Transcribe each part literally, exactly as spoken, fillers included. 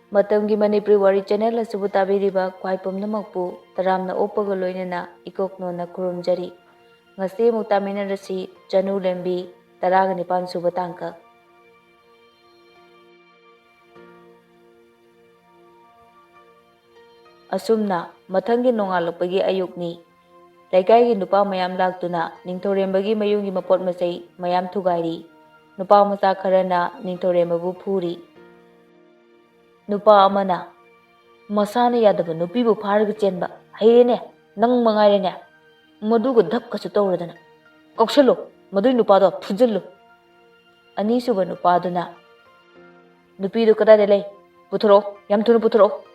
ꯃꯇꯝꯒꯤ ꯃꯅꯤꯄꯨꯔꯤ ꯋꯥꯔꯤ ꯆꯦꯅꯦꯜ ꯑꯁꯤꯕꯨ ꯇꯥꯕꯤꯔꯤꯕ ꯈ꯭ꯋꯥꯏ ꯄꯨꯝꯅꯃꯛꯄꯨ ꯇꯔꯥꯝꯅ ꯑꯣꯛꯄꯒ ꯂꯣꯏꯅꯅ ꯏꯀꯣꯛꯅꯣꯅ ꯈꯨꯔꯨꯝꯖꯔꯤ꯫ ꯉꯁꯤ ꯑꯃꯨꯛ ꯇꯥꯃꯤꯟꯅꯔꯁꯤ, ꯆꯅꯨ ꯂꯦꯝꯕꯤ ꯇꯔꯥꯒ ꯅꯤꯄꯥꯟ ꯁꯨꯕ ꯇꯥꯡꯀꯛ꯫ ꯑꯁꯨꯝꯅ ꯃꯊꯪꯒꯤ ꯅꯣꯡꯉꯥꯜꯂꯛꯄꯒꯤ ꯑꯌꯨꯛꯅꯤ꯫ ꯂꯩꯀꯥꯏꯒꯤ ꯅꯨꯄꯥ ꯃꯌꯥꯝ ꯂꯥꯛꯇꯨꯅ ꯅꯤꯡꯊꯧꯔꯦꯝꯕꯒꯤ ꯃꯌꯨꯝꯒꯤ ꯃꯄꯣꯠ ꯃꯆꯩ ꯃꯌꯥꯝ ꯊꯨꯒꯥꯏꯔꯤ꯫ ꯅꯨꯄꯥ ꯃꯆꯥ ꯈꯔꯅ ꯅꯤꯡꯊꯧꯔꯦꯝꯕꯕꯨ ꯐꯨꯔꯤ꯫ ꯅꯨꯄꯥ ꯑꯃꯅ, "ꯃꯁꯥꯅ ꯌꯥꯗꯕ ꯅꯨꯄꯤꯕꯨ ꯐꯥꯔꯒ ꯆꯦꯟꯕ ꯍꯩꯔꯦꯅꯦ, ꯅꯪ ꯃꯉꯥꯏꯔꯦꯅꯦ꯫ ꯃꯗꯨꯒ ꯙꯞꯀꯁꯨ ꯇꯧꯔꯗꯅ꯫ ꯀꯧꯁꯜꯂꯨ, ꯃꯗꯨꯏ ꯅꯨꯄꯥꯗꯣ ꯐꯨꯖꯜꯂꯨ꯫" ꯑꯅꯤꯁꯨꯕ ꯅꯨꯄꯥꯗꯨꯅ, "ꯅꯨꯄꯤꯗꯨ ꯀꯗꯥꯏꯗ ꯂꯩ? ꯄꯨꯊꯣꯔꯛꯑꯣ, ꯌꯥꯝ ꯊꯨꯅ ꯄꯨꯊꯣꯔꯛꯑꯣ꯫"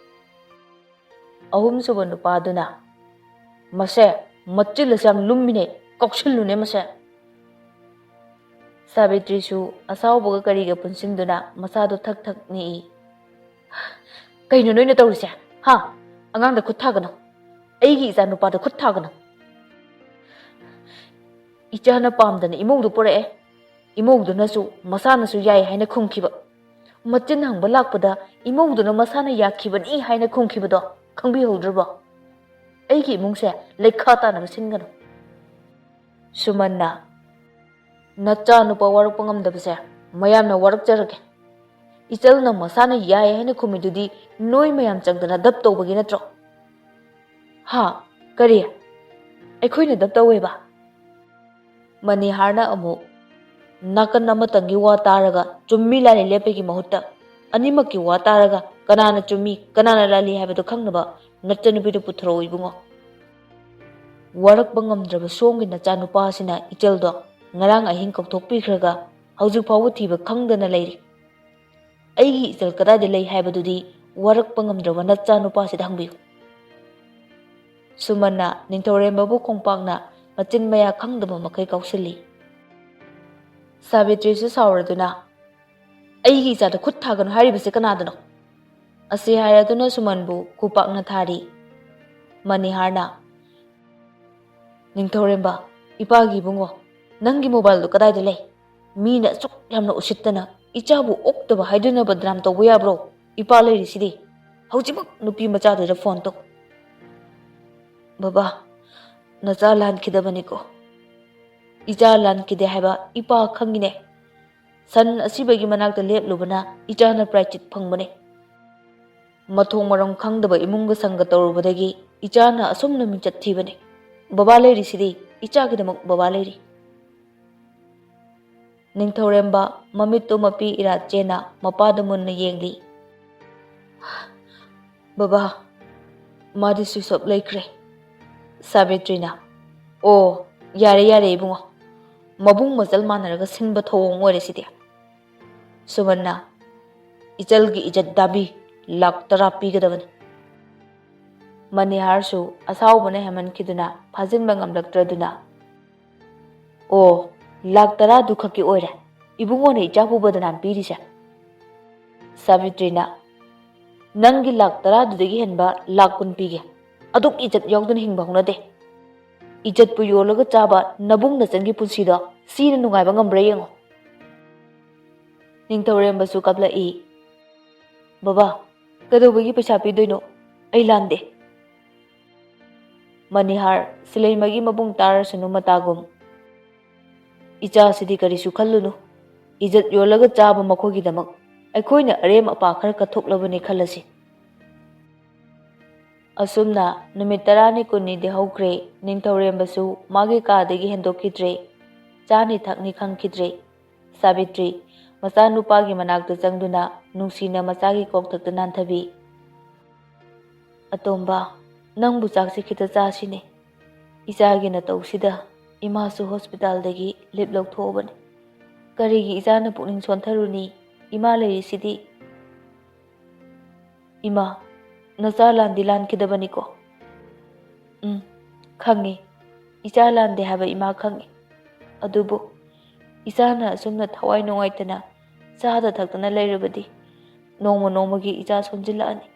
ꯑꯍꯨꯝꯁꯨꯕ ꯅꯨꯄꯥꯗꯨꯅ, "ꯃꯁꯦ, ꯃꯆꯤꯜ ꯑꯁꯦ ꯌꯥꯝ ꯂꯨꯝꯃꯤꯅꯦ, ꯀꯧꯁꯤꯜꯂꯨꯅꯦ ꯃꯁꯦ꯫" ꯁꯥꯕꯤꯇ꯭ꯔꯤꯁꯨ ꯑꯁꯥꯎꯕꯒ ꯀꯔꯤꯒ ꯄꯨꯟꯁꯤꯟꯗꯨꯅ ꯃꯁꯥꯗꯨ ꯊꯛ ꯊꯛ ꯅꯤꯛꯏ꯫ "ꯀꯩꯅꯣ ꯅꯣꯏꯅ ꯇꯧꯔꯤꯁꯦ? ꯍꯥ? ꯑꯉꯥꯡꯗ ꯈꯨꯠ ꯊꯥꯒꯅꯨ꯫ ꯑꯩꯒꯤ ꯏꯆꯥ ꯅꯨꯄꯥꯗ ꯈꯨꯠ ꯊꯥꯒꯅꯨ꯫ ꯏꯆꯥꯅ ꯄꯥꯝꯗꯅ ꯏꯃꯧꯗꯨ ꯄꯨꯔꯛꯑꯦ꯫ ꯏꯃꯧꯗꯨꯅꯁꯨ ꯃꯁꯥꯅꯁꯨ ꯌꯥꯏ ꯍꯥꯏꯅ ꯈꯨꯝꯈꯤꯕ꯫ ꯃꯆꯤꯟ ꯍꯪꯕ ꯂꯥꯛꯄꯗ ꯏꯃꯧꯗꯨꯅ ꯃꯁꯥꯅ ꯌꯥꯈꯤꯕꯅꯤ ꯍꯥꯏꯅ ꯈꯨꯝꯈꯤꯕꯗꯣ ꯈꯪꯕꯤꯍꯧꯗ꯭ꯔꯕꯣ? ꯑꯩꯒꯤ ꯏꯃꯨꯡꯁꯦ ꯂꯩꯈꯥ ꯇꯥꯅꯕ ꯁꯤꯟꯒꯅꯨ꯫" ꯁꯨꯃꯟꯅ, "ꯅꯆꯥ ꯅꯨꯄꯥ ꯋꯥꯔꯛꯄ ꯉꯝꯗꯕꯁꯦ ꯃꯌꯥꯝꯅ ꯋꯥꯔꯛꯆꯔꯒꯦ꯫ ꯏꯆꯜꯅ ꯃꯁꯥꯅ ꯌꯥꯏ ꯍꯥꯏꯅ ꯈꯨꯝꯃꯤꯗꯨꯗꯤ ꯅꯣꯏ ꯃꯌꯥꯝ ꯆꯪꯗꯅ ꯙꯞ ꯇꯧꯕꯒꯤ ꯅꯠꯇ꯭ꯔꯣ?" "ꯍꯥ? ꯀꯔꯤ? ꯑꯩꯈꯣꯏꯅ ꯙꯞ ꯇꯧꯋꯦꯕ?" ꯃꯅꯤꯍꯥꯔꯅ ꯑꯃꯨꯛ, "ꯅꯥꯀꯟ ꯑꯃꯇꯪꯒꯤ ꯋꯥ ꯇꯥꯔꯒ ꯆꯨꯝꯃꯤ ꯂꯥꯜꯂꯤ ꯂꯦꯞꯄꯒꯤ ꯃꯍꯨꯠꯇ ꯑꯅꯤꯃꯛꯀꯤ ꯋꯥ ꯇꯥꯔꯒ ꯀꯅꯥꯅ ꯆꯨꯝꯃꯤ, ꯀꯅꯥꯅ ꯂꯥꯜꯂꯤ ꯍꯥꯏꯕꯗꯨ ꯈꯪꯅꯕ ꯅꯆꯟꯅꯨꯄꯤꯗꯨ ꯄꯨꯊꯣꯔꯛꯎ ꯏꯕꯨꯡꯉꯣ꯫ ꯋꯥꯔꯛꯄ ꯉꯝꯗ꯭ꯔꯕ ꯁꯣꯝꯒꯤ ꯅꯆꯥꯅꯨꯄꯥ ꯑꯁꯤꯅ ꯏꯆꯜꯗꯣ ꯉꯔꯥꯡ ꯑꯍꯤꯡ ꯀꯧꯊꯣꯛꯄꯤꯈ꯭ꯔꯒ ꯍꯧꯖꯤꯛ ꯐꯥꯎꯕ ꯊꯤꯕ ꯈꯪꯗꯅ ꯂꯩꯔꯤ꯫ ꯑꯩꯒꯤ ꯏꯆꯜ ꯀꯗꯥꯏꯗ ꯂꯩ ꯍꯥꯏꯕꯗꯨꯗꯤ ꯋꯥꯔꯛꯄ ꯉꯝꯗ꯭ꯔꯕ ꯅꯆꯥꯅꯨꯄꯥꯁꯤꯗ ꯍꯪꯕꯤꯌꯨ꯫" ꯁꯨꯃꯟꯅ ꯅꯤꯡꯊꯧꯔꯦꯝꯕꯕꯨ ꯈꯣꯡꯄꯥꯛꯅ ꯃꯆꯤꯟ ꯃꯌꯥ ꯈꯪꯗꯕ ꯃꯈꯩ ꯀꯥꯎꯁꯤꯜꯂꯤ꯫ ꯁꯥꯕꯤꯇ꯭ꯔꯤꯁꯨ ꯁꯥꯎꯔꯗꯨꯅ, "ꯑꯩꯒꯤ ꯏꯆꯥꯗ ꯈꯨꯠ ꯊꯥꯒꯅꯨ ꯍꯥꯏꯔꯤꯕꯁꯦ ꯀꯅꯥꯗꯅꯣ?" ꯑꯁꯤ ꯍꯥꯏꯔꯗꯨꯅ ꯁꯨꯃꯟꯕꯨ ꯈꯨꯄꯥꯛꯅ ꯊꯥꯔꯤ꯫ ꯃꯅꯤꯍꯥꯔꯅ, "ꯅꯤꯡꯊꯧꯔꯦꯝꯕ, ꯏꯄꯥꯒꯤ ꯏꯕꯨꯡꯉꯣ, ꯅꯪꯒꯤ ꯃꯣꯕꯥꯏꯜꯗꯨ ꯀꯗꯥꯏꯗ ꯂꯩ? ꯃꯤꯅ ꯑꯁꯨꯛ ꯌꯥꯝꯅ ꯎꯁꯤꯠꯇꯅ ꯏꯆꯥꯕꯨ ꯑꯣꯛꯇꯕ ꯍꯥꯏꯗꯨꯅ ꯕꯗꯅꯥꯝ ꯇꯧꯕ ꯌꯥꯕ꯭ꯔꯣ? ꯏꯄꯥ ꯂꯩꯔꯤꯁꯤꯗꯤ꯫ ꯍꯧꯖꯤꯛꯃꯛ ꯅꯨꯄꯤ ꯃꯆꯥꯗꯨꯗ ꯐꯣꯟ ꯇꯧ꯫ "ꯕꯕꯥ, ꯅꯆꯥ ꯂꯥꯟꯈꯤꯗꯕꯅꯤꯀꯣ?" "ꯏꯆꯥ ꯂꯥꯟꯈꯤꯗꯦ ꯍꯥꯏꯕ ꯏꯄꯥ ꯈꯪꯉꯤꯅꯦ꯫ ꯁꯟ ꯑꯁꯤꯕꯒꯤ ꯃꯅꯥꯛꯇ ꯂꯦꯞꯂꯨꯕꯅ ꯏꯆꯥꯅ ꯄ꯭ꯔꯥꯏꯆꯤꯠ ꯐꯪꯕꯅꯦ꯫ ꯃꯊꯣꯡ ꯃꯔꯝ ꯈꯪꯗꯕ ꯏꯃꯨꯡꯒ ꯁꯪꯒ ꯇꯧꯔꯨꯕꯗꯒꯤ ꯏꯆꯥꯅ ꯑꯁꯨꯝꯅ ꯃꯤꯡꯆꯠ ꯊꯤꯕꯅꯦ꯫ ꯕꯕꯥ ꯂꯩꯔꯤꯁꯤꯗꯤ, ꯏꯆꯥꯒꯤꯗꯃꯛ ꯕꯕꯥ ꯂꯩꯔꯤ꯫" ꯅꯤꯡꯊꯧꯔꯦꯝꯕ ꯃꯃꯤꯠꯇꯨ ꯃꯄꯤ ꯏꯔꯥꯠ ꯆꯦꯅ ꯃꯄꯥꯗꯨ ꯃꯨꯟꯅ ꯌꯦꯡꯂꯤ꯫ "ꯕꯕꯥ, ꯃꯥꯗꯤ ꯁ꯭ꯋꯤꯆ ꯑꯣꯐ ꯂꯩꯈ꯭ꯔꯦ꯫" ꯁꯥꯕꯤꯇ꯭ꯔꯤꯅ, "ꯑꯣ, ꯌꯥꯔꯦ, ꯌꯥꯔꯦ ꯏꯕꯨꯡꯉꯣ, ꯃꯕꯨꯡ ꯃꯆꯜ ꯃꯥꯟꯅꯔꯒ ꯁꯤꯟꯕ ꯊꯧꯑꯣꯡ ꯑꯣꯏꯔꯦ ꯁꯤꯗꯤ꯫" ꯁꯨꯃꯟꯅ, "ꯏꯆꯜꯒꯤ ꯏꯖꯠ ꯗꯥꯕꯤ ꯂꯥꯛ ꯇꯔꯥ ꯄꯤꯒꯗꯕꯅꯤ꯫" ꯃꯅꯤꯍꯥꯔꯁꯨ ꯑꯁꯥꯎꯕꯅ ꯍꯦꯟꯃꯟꯈꯤꯗꯨꯅ ꯐꯥꯖꯤꯟꯕ ꯉꯝꯂꯛꯇ꯭ꯔꯗꯨꯅ, "ꯑꯣ, ꯂꯥꯛ ꯇꯔꯥꯗꯨ ꯈꯛꯀꯤ ꯑꯣꯏꯔꯦ ꯏꯕꯨꯡꯉꯣꯅ ꯏꯆꯥ ꯄꯨꯕꯗ ꯅꯍꯥꯟ ꯄꯤꯔꯤꯁꯦ?" ꯁꯥꯕꯤꯇ꯭ꯔꯤꯅ, "ꯅꯪꯒꯤ ꯂꯥꯛ ꯇꯔꯥꯗꯨꯗꯒꯤ ꯍꯦꯟꯕ ꯂꯥꯛ ꯀꯨꯟ ꯄꯤꯒꯦ꯫ ꯑꯗꯨꯛ ꯏꯖꯠ ꯌꯥꯎꯗꯅ ꯍꯤꯡꯕ ꯍꯧꯅꯗꯦ꯫ ꯏꯖꯠꯄꯨ ꯌꯣꯜꯂꯒ ꯆꯥꯕ ꯅꯕꯨꯡ ꯅꯆꯟꯒꯤ ꯄꯨꯟꯁꯤꯗꯣ ꯁꯤꯅ ꯅꯨꯡꯉꯥꯏꯕ ꯉꯝꯕ꯭ꯔꯥ ꯌꯦꯡꯉꯣ꯫" ꯅꯤꯡꯊꯧꯔꯦꯝꯕꯁꯨ ꯀꯞꯂꯛꯏ꯫ "ꯕꯕꯥ, ꯀꯩꯗꯧꯕꯒꯤ ꯄꯩꯁꯥ ꯄꯤꯗꯣꯏꯅꯣ? ꯑꯩ ꯂꯥꯟꯗꯦ꯫" ꯃꯅꯤꯍꯥꯔ, ꯁꯤꯂꯩꯃꯒꯤ ꯃꯕꯨꯡ ꯇꯥꯔꯁꯅꯨ ꯃꯇꯥꯒꯨꯝ, "ꯏꯆꯥꯁꯤꯗꯤ ꯀꯔꯤꯁꯨ ꯈꯜꯂꯨꯅꯨ꯫ ꯏꯖꯠ ꯌꯣꯜꯂꯒ ꯆꯥꯕ ꯃꯈꯣꯏꯒꯤꯗꯃꯛ ꯑꯩꯈꯣꯏꯅ ꯑꯔꯦꯝ ꯑꯄꯥ ꯈꯔ ꯀꯠꯊꯣꯛꯂꯕꯅꯤ ꯈꯜꯂꯁꯤ꯫" ꯑꯁꯨꯝꯅ ꯅꯨꯃꯤꯠ ꯇꯔꯥꯅꯤ ꯀꯨꯟꯅꯤꯗꯤ ꯍꯧꯈ꯭ꯔꯦ꯫ ꯅꯤꯡꯊꯧꯔꯦꯝꯕꯁꯨ ꯃꯥꯒꯤ ꯀꯥꯗꯒꯤ ꯍꯦꯟꯗꯣꯛꯈꯤꯗ꯭ꯔꯦ꯫ ꯆꯥꯅꯤ ꯊꯛꯅꯤ ꯈꯪꯈꯤꯗ꯭ꯔꯦ꯫ ꯁꯥꯕꯤꯇ꯭ꯔꯤ, ꯃꯆꯥꯅꯨꯄꯥꯒꯤ ꯃꯅꯥꯛꯇ ꯆꯪꯗꯨꯅ ꯅꯨꯡꯁꯤꯅ ꯃꯆꯥꯒꯤ ꯀꯣꯛꯊꯛꯇ ꯅꯥꯟꯊꯕꯤ꯫ "ꯑꯇꯣꯝꯕ, ꯅꯪꯕꯨ ꯆꯥꯛꯁꯤ ꯈꯤꯇ ꯆꯥꯁꯤꯅꯦ꯫ ꯏꯆꯥꯒꯤ ꯅꯇꯧꯁꯤꯗ ꯏꯃꯥꯁꯨ ꯍꯣꯁꯄꯤꯇꯥꯜꯗꯒꯤ ꯂꯤꯞ ꯂꯧꯊꯣꯛꯑꯕꯅꯤ꯫ ꯀꯔꯤꯒꯤ ꯏꯆꯥꯅ ꯄꯨꯛꯅꯤꯡ ꯁꯣꯟꯊꯔꯨꯅꯤ? ꯏꯃꯥ ꯂꯩꯔꯤꯁꯤꯗꯤ꯫" "ꯏꯃꯥ, ꯅꯆꯥ ꯂꯥꯟꯗꯤ ꯂꯥꯟꯈꯤꯗꯕꯅꯤꯀꯣ?" "ꯎꯝ, ꯈꯪꯉꯤ꯫ ꯏꯆꯥ ꯂꯥꯟꯗꯦ ꯍꯥꯏꯕ ꯏꯃꯥ ꯈꯪꯉꯤ꯫ ꯑꯗꯨꯕꯨ ꯏꯆꯥꯅ ꯑꯁꯨꯝꯅ ꯊꯋꯥꯏ ꯅꯨꯡꯉꯥꯏꯇꯅ ꯆꯥꯗ ꯊꯛꯇꯅ ꯂꯩꯔꯕꯗꯤ ꯅꯣꯡꯃ ꯅꯣꯡꯃꯒꯤ ꯏꯆꯥ ꯁꯣꯟꯖꯤꯜꯂꯛꯑꯅꯤ꯫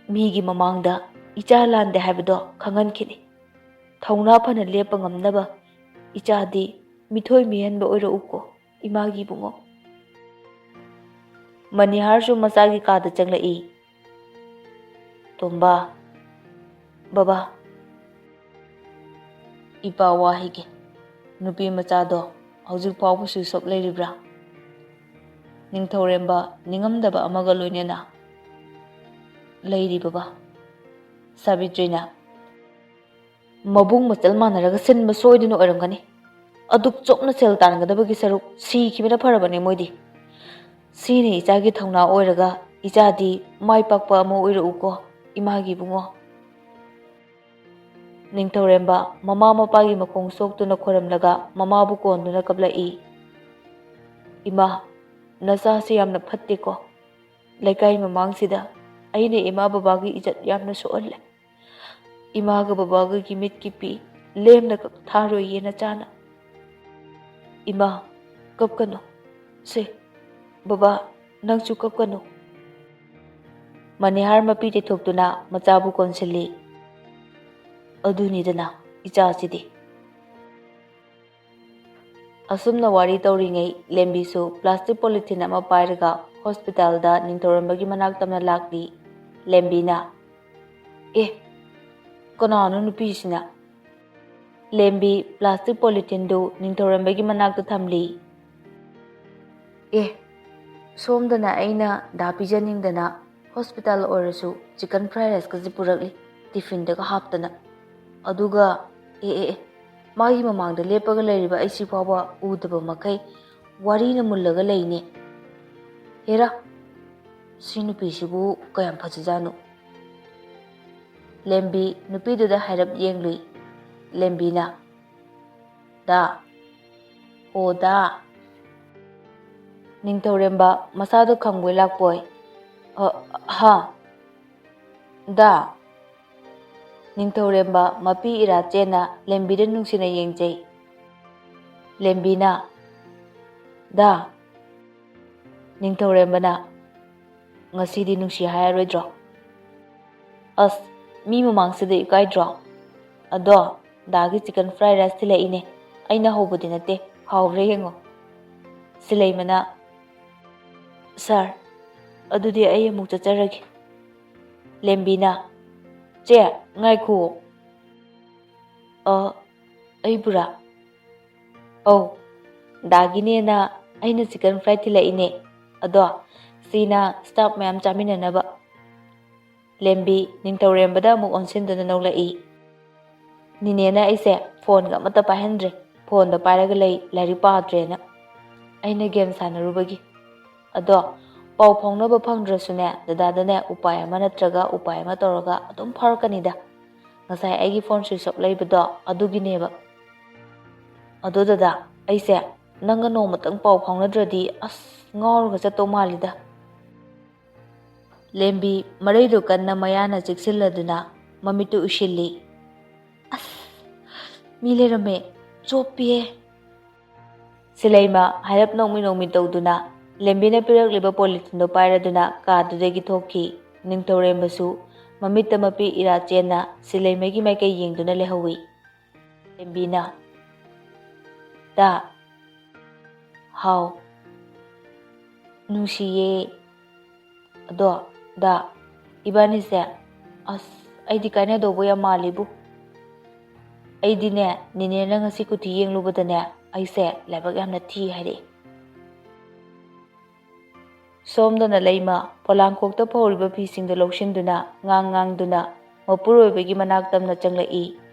ꯃꯤꯒꯤ ꯃꯃꯥꯡꯗ ꯏꯆꯥ ꯂꯥꯟꯗꯦ ꯍꯥꯏꯕꯗꯣ ꯈꯪꯍꯟꯈꯤꯅꯤ꯫ ꯊꯧꯅꯥ ꯐꯅ ꯂꯦꯞꯄ ꯉꯝꯅꯕ ꯏꯆꯥꯗꯤ ꯃꯤꯊꯣꯏ ꯃꯤꯍꯦꯟꯕ ꯑꯣꯏꯔꯛꯎꯀꯣ, ꯏꯃꯥꯒꯤ ꯏꯕꯨꯡꯉꯣ꯫" ꯃꯅꯤꯍꯥꯔꯁꯨ ꯃꯆꯥꯒꯤ ꯀꯥꯗ ꯆꯪꯂꯛꯏ꯫ "ꯇꯣꯝꯕ, ꯕꯕꯥ, ꯏꯄꯥ ꯋꯥ ꯍꯥꯏꯒꯦ꯫ ꯅꯨꯄꯤ ꯃꯆꯥꯗꯣ ꯍꯧꯖꯤꯛ ꯐꯥꯎꯕ switch off ꯂꯩꯔꯤꯕ꯭ꯔꯥ?" ꯅꯤꯡꯊꯧꯔꯦꯝꯕ ꯅꯤꯡꯉꯝꯗꯕ ꯑꯃꯒ ꯂꯣꯏꯅꯅ, "ꯂꯩꯔꯤ ꯕꯕꯥ꯫ ꯁꯥꯕꯤꯇ꯭ꯔꯤꯅ ꯃꯕꯨꯡ ꯃꯆꯜ ꯃꯥꯟꯅꯔꯒ ꯁꯤꯟꯕ ꯁꯣꯏꯗꯅ ꯑꯣꯏꯔꯝꯒꯅꯤ꯫ ꯑꯗꯨꯛ ꯆꯣꯞꯅ ꯁꯦꯜ ꯇꯥꯟꯒꯗꯕꯒꯤ ꯁꯔꯨꯛ ꯁꯤꯈꯤꯕꯅ ꯐꯔꯕꯅꯦ ꯃꯣꯏꯗꯤ꯫ ꯁꯤꯅ ꯏꯆꯥꯒꯤ ꯊꯧꯅꯥ ꯑꯣꯏꯔꯒ ꯏꯆꯥꯗꯤ ꯃꯥꯏ ꯄꯥꯛꯄ ꯑꯃ ꯑꯣꯏꯔꯛꯎꯀꯣ, ꯏꯃꯥꯒꯤ ꯏꯕꯨꯡꯉꯣ꯫" ꯅꯤꯡꯊꯧꯔꯦꯝꯕ ꯃꯃꯥ ꯃꯄꯥꯒꯤ ꯃꯈꯣꯡ ꯁꯣꯛꯇꯨꯅ ꯈꯣꯏꯔꯝꯂꯒ ꯃꯃꯥꯕꯨ ꯀꯣꯟꯗꯨꯅ ꯀꯞꯂꯛꯏ꯫ "ꯏꯃꯥ, ꯅꯆꯥꯁꯤ ꯌꯥꯝꯅ ꯐꯠꯇꯦꯀꯣ꯫ ꯂꯩꯀꯥꯏ ꯃꯃꯥꯡꯁꯤꯗ ꯑꯩꯅ ꯏꯃꯥ ꯕꯕꯥꯒꯤ ꯏꯖꯠ ꯌꯥꯝꯅ ꯁꯣꯛꯍꯜꯂꯦ꯫ ꯏꯃꯥꯒ ꯕꯕꯥꯒꯒꯤ ꯃꯤꯠꯀꯤ ꯄꯤ ꯂꯦꯝꯅ ꯀꯛ ꯊꯥꯔꯣꯏꯌꯦ ꯅꯆꯥꯅ꯫" "ꯏꯃꯥ, ꯀꯞꯀꯅꯨ꯫ ꯁꯦ, ꯕꯕꯥ, ꯅꯪꯁꯨ ꯀꯞꯀꯅꯨ꯫" ꯃꯅꯤꯍꯥꯔ ꯃꯄꯤ ꯇꯩꯊꯣꯛꯇꯨꯅ ꯃꯆꯥꯕꯨ ꯀꯣꯟꯁꯤꯜꯂꯤ꯫ ꯑꯗꯨꯅꯤꯗꯅ ꯏꯆꯥꯁꯤꯗꯤ꯫ ꯑꯁꯨꯝꯅ ꯋꯥꯔꯤ ꯇꯧꯔꯤꯉꯩ ꯂꯦꯝꯕꯤꯁꯨ plastic polythene ꯑꯃ ꯄꯥꯏꯔꯒ hospitalꯗ ꯅꯤꯡꯊꯧꯔꯦꯝꯕꯒꯤ ꯃꯅꯥꯛꯇ ꯑꯃ ꯂꯥꯛꯂꯤ꯫ ꯂꯦꯝꯕꯤꯅ, "ꯑꯦ, ꯀꯅꯥꯅꯣ ꯅꯨꯄꯤꯁꯤꯅ?" ꯂꯦꯝꯕꯤ plastic polytheneꯗꯨ ꯅꯤꯡꯊꯧꯔꯦꯝꯕꯒꯤ ꯃꯅꯥꯛꯇ ꯊꯝꯂꯤ꯫ "ꯑꯦ, ꯁꯣꯝꯗꯅ ꯑꯩꯅ ꯗꯥ ꯄꯤꯖꯅꯤꯡꯗꯅ hospital ꯑꯣꯏꯔꯁꯨ chicken fried riceꯀꯁꯦ ꯄꯨꯔꯛꯂꯤ, tiffinꯗꯒ ꯍꯥꯞꯇꯅ꯫ ꯑꯗꯨꯒ, ꯑꯦ, ꯑꯦ, ꯑꯦ, ꯃꯥꯒꯤ ꯃꯃꯥꯡꯗ ꯂꯦꯞꯄꯒ ꯂꯩꯔꯤꯕ ꯑꯩꯁꯤ ꯐꯥꯎꯕ ꯎꯗꯕ ꯃꯈꯩ ꯋꯥꯔꯤꯅ ꯃꯨꯜꯂꯒ ꯂꯩꯅꯦ꯫ ꯍꯦꯔꯥ, ꯁꯤ ꯅꯨꯄꯤꯁꯤꯕꯨ ꯀꯌꯥꯝ ꯐꯖꯖꯥꯠꯅꯣ?" ꯂꯦꯝꯕꯤ ꯅꯨꯄꯤꯗꯨꯗ ꯍꯥꯏꯔꯞ ꯌꯦꯡꯂꯨꯏ꯫ ꯂꯦꯝꯕꯤꯅ, "ꯗꯥ, ꯑꯣ ꯗꯥ꯫" ꯅꯤꯡꯊꯧꯔꯦꯝꯕ ꯃꯁꯥꯗꯣ ꯈꯪꯕꯣꯏ ꯂꯥꯛꯄꯣꯏ, "ꯑ, ꯍꯥ, ꯗꯥ?" ꯅꯤꯡꯊꯧꯔꯦꯝꯕ ꯃꯄꯤ ꯏꯔꯥ ꯆꯦꯟꯅ ꯂꯦꯝꯕꯤꯗ ꯅꯨꯡꯁꯤꯅ ꯌꯦꯡꯖꯩ꯫ ꯂꯦꯝꯕꯤꯅ, "ꯗꯥ?" ꯅꯤꯡꯊꯧꯔꯦꯝꯕꯅ, "ꯉꯁꯤꯗꯤ ꯅꯨꯡꯁꯤ ꯍꯥꯏꯔꯔꯣꯏꯗ꯭ꯔꯣ? ꯑꯁ, ꯃꯤ ꯃꯃꯥꯡꯁꯤꯗ ꯏꯀꯥꯏꯗ꯭ꯔꯣ? ꯑꯗꯣ, ꯗꯥꯒꯤ chicken fried rice ꯊꯤꯜꯂꯛꯏꯅꯦ꯫ ꯑꯩꯅ ꯍꯧꯕꯗꯤ ꯅꯠꯇꯦ, ꯍꯥꯎꯕ꯭ꯔꯥ ꯌꯦꯡꯉꯣ꯫" ꯁꯤꯂꯩꯃꯅ, "ꯁꯥꯔ, ꯑꯗꯨꯗꯤ ꯑꯩ ꯑꯃꯨꯛ ꯆꯠꯆꯔꯒꯦ꯫" ꯂꯦꯝꯕꯤꯅ, "ꯆꯦ, ꯉꯥꯏꯈꯨꯑꯣ꯫" "ꯑ, ꯑꯩꯕꯨꯔꯥ?" "ꯑꯧ, ꯗꯥꯒꯤꯅꯦꯅ ꯑꯩꯅ ꯆꯤꯀꯟ ꯐ꯭ꯔꯥꯏ ꯊꯤꯜꯂꯛꯏꯅꯦ꯫ ꯑꯗꯣ ꯁꯤꯅ ꯁ꯭ꯇꯥꯐ ꯃꯌꯥꯝ ꯆꯥꯃꯤꯟꯅꯅꯕ꯫" ꯂꯦꯝꯕꯤ ꯅꯤꯡꯊꯧꯔꯦꯝꯕꯗ ꯑꯃꯨꯛ ꯑꯣꯟꯁꯤꯟꯗꯨꯅ ꯅꯣꯛꯂꯛꯏ꯫ "ꯅꯤꯅꯦꯅ ꯑꯩꯁꯦ ꯐꯣꯟꯒ ꯑꯃꯠꯇ ꯄꯥꯏꯍꯟꯗ꯭ꯔꯦ꯫ ꯐꯣꯟꯗ ꯄꯥꯏꯔꯒ ꯂꯩ, ꯂꯥꯏꯔꯤꯛ ꯄꯥꯗ꯭ꯔꯦꯅ꯫ ꯑꯩꯅ ꯒꯦꯝ ꯁꯥꯟꯅꯔꯨꯕꯒꯤ꯫ ꯑꯗꯣ ꯄꯥꯎ ꯐꯥꯎꯅꯕ ꯐꯪꯗ꯭ꯔꯁꯨꯅꯦ, ꯗꯗꯥꯗꯅꯦ ꯎꯄꯥꯏ ꯑꯃ ꯅꯠꯇ꯭ꯔꯒ ꯎꯄꯥꯏ ꯑꯃ ꯇꯧꯔꯒ ꯑꯗꯨꯝ ꯐꯥꯎꯔꯛꯀꯅꯤꯗ꯫ ꯉꯁꯥꯏ ꯑꯩꯒꯤ ꯐꯣꯟ ꯁ꯭ꯋꯤꯆ ꯑꯣꯐ ꯂꯩꯕꯗꯣ ꯑꯗꯨꯒꯤꯅꯦꯕ꯫ ꯑꯗꯣ ꯗꯗꯥ, ꯑꯩꯁꯦ ꯅꯪꯒ ꯅꯣꯡꯃꯇꯪ ꯄꯥꯎ ꯐꯥꯎꯅꯗ꯭ꯔꯗꯤ ꯑꯁ ꯉꯥꯎꯔꯒ ꯆꯠꯇꯧ ꯃꯥꯜꯂꯤꯗ꯫" ꯂꯦꯝꯕꯤ ꯃꯔꯩꯗꯨ ꯀꯟꯅ ꯃꯌꯥꯅ ꯆꯤꯛꯁꯤꯜꯂꯗꯨꯅ ꯃꯃꯤꯠꯇꯨ ꯎꯏꯁꯤꯜꯂꯤ꯫ "ꯑꯁ, ꯃꯤ ꯂꯩꯔꯝꯃꯦ꯫ ꯆꯣꯞꯄꯤꯍꯦ꯫" ꯁꯤꯂꯩꯃ ꯍꯥꯏꯔꯞ ꯅꯣꯛꯃꯤ ꯅꯣꯛꯃꯤ ꯇꯧꯗꯨꯅ ꯂꯦꯝꯕꯤꯅ ꯄꯤꯔꯛꯂꯤꯕ ꯄꯣꯂꯤꯊꯤꯟꯗꯣ ꯄꯥꯏꯔꯗꯨꯅ ꯀꯥꯗꯨꯗꯒꯤ ꯊꯣꯛꯈꯤ꯫ ꯅꯤꯡꯊꯧꯔꯦꯝꯕꯁꯨ ꯃꯃꯤꯠꯇ ꯃꯄꯤ ꯏꯔꯥ ꯆꯦꯟꯅ ꯁꯤꯂꯩꯃꯒꯤ ꯃꯥꯏꯀꯩ ꯌꯦꯡꯗꯨꯅ ꯂꯩꯍꯧꯏ꯫ ꯂꯦꯝꯕꯤꯅ, "ꯗꯥ꯫" "ꯍꯥꯎ꯫" "ꯅꯨꯡꯁꯤꯌꯦ꯫ ꯑꯗꯣ ꯗꯥ, ꯏꯕꯥꯅꯤꯁꯦ, ꯑꯁ, ꯑꯩꯗꯤ ꯀꯥꯏꯅꯗꯧꯕ ꯌꯥꯝ ꯃꯥꯜꯂꯤꯕꯨ꯫ ꯑꯩꯗꯤꯅꯦ, ꯅꯦꯅꯦꯅ ꯉꯁꯤ ꯀꯨꯊꯤ ꯌꯦꯡꯂꯨꯕꯗꯅꯦ, ꯑꯩꯁꯦ ꯂꯥꯏꯕꯛ ꯌꯥꯝꯅ ꯊꯤ ꯍꯥꯏꯔꯛꯑꯦ꯫" ꯁꯣꯝꯗꯅ ꯂꯩꯃ ꯄꯣꯂꯥꯡꯈꯣꯛꯇ ꯐꯧꯔꯤꯕ ꯐꯤꯁꯤꯡꯗꯨ ꯂꯧꯁꯤꯟꯗꯨꯅ ꯉꯥꯡ ꯉꯥꯡꯗꯨꯅ ꯃꯄꯨꯔꯣꯏꯕꯒꯤ ꯃꯅꯥꯛ ꯇꯝꯅ ꯆꯪꯂꯛꯏ꯫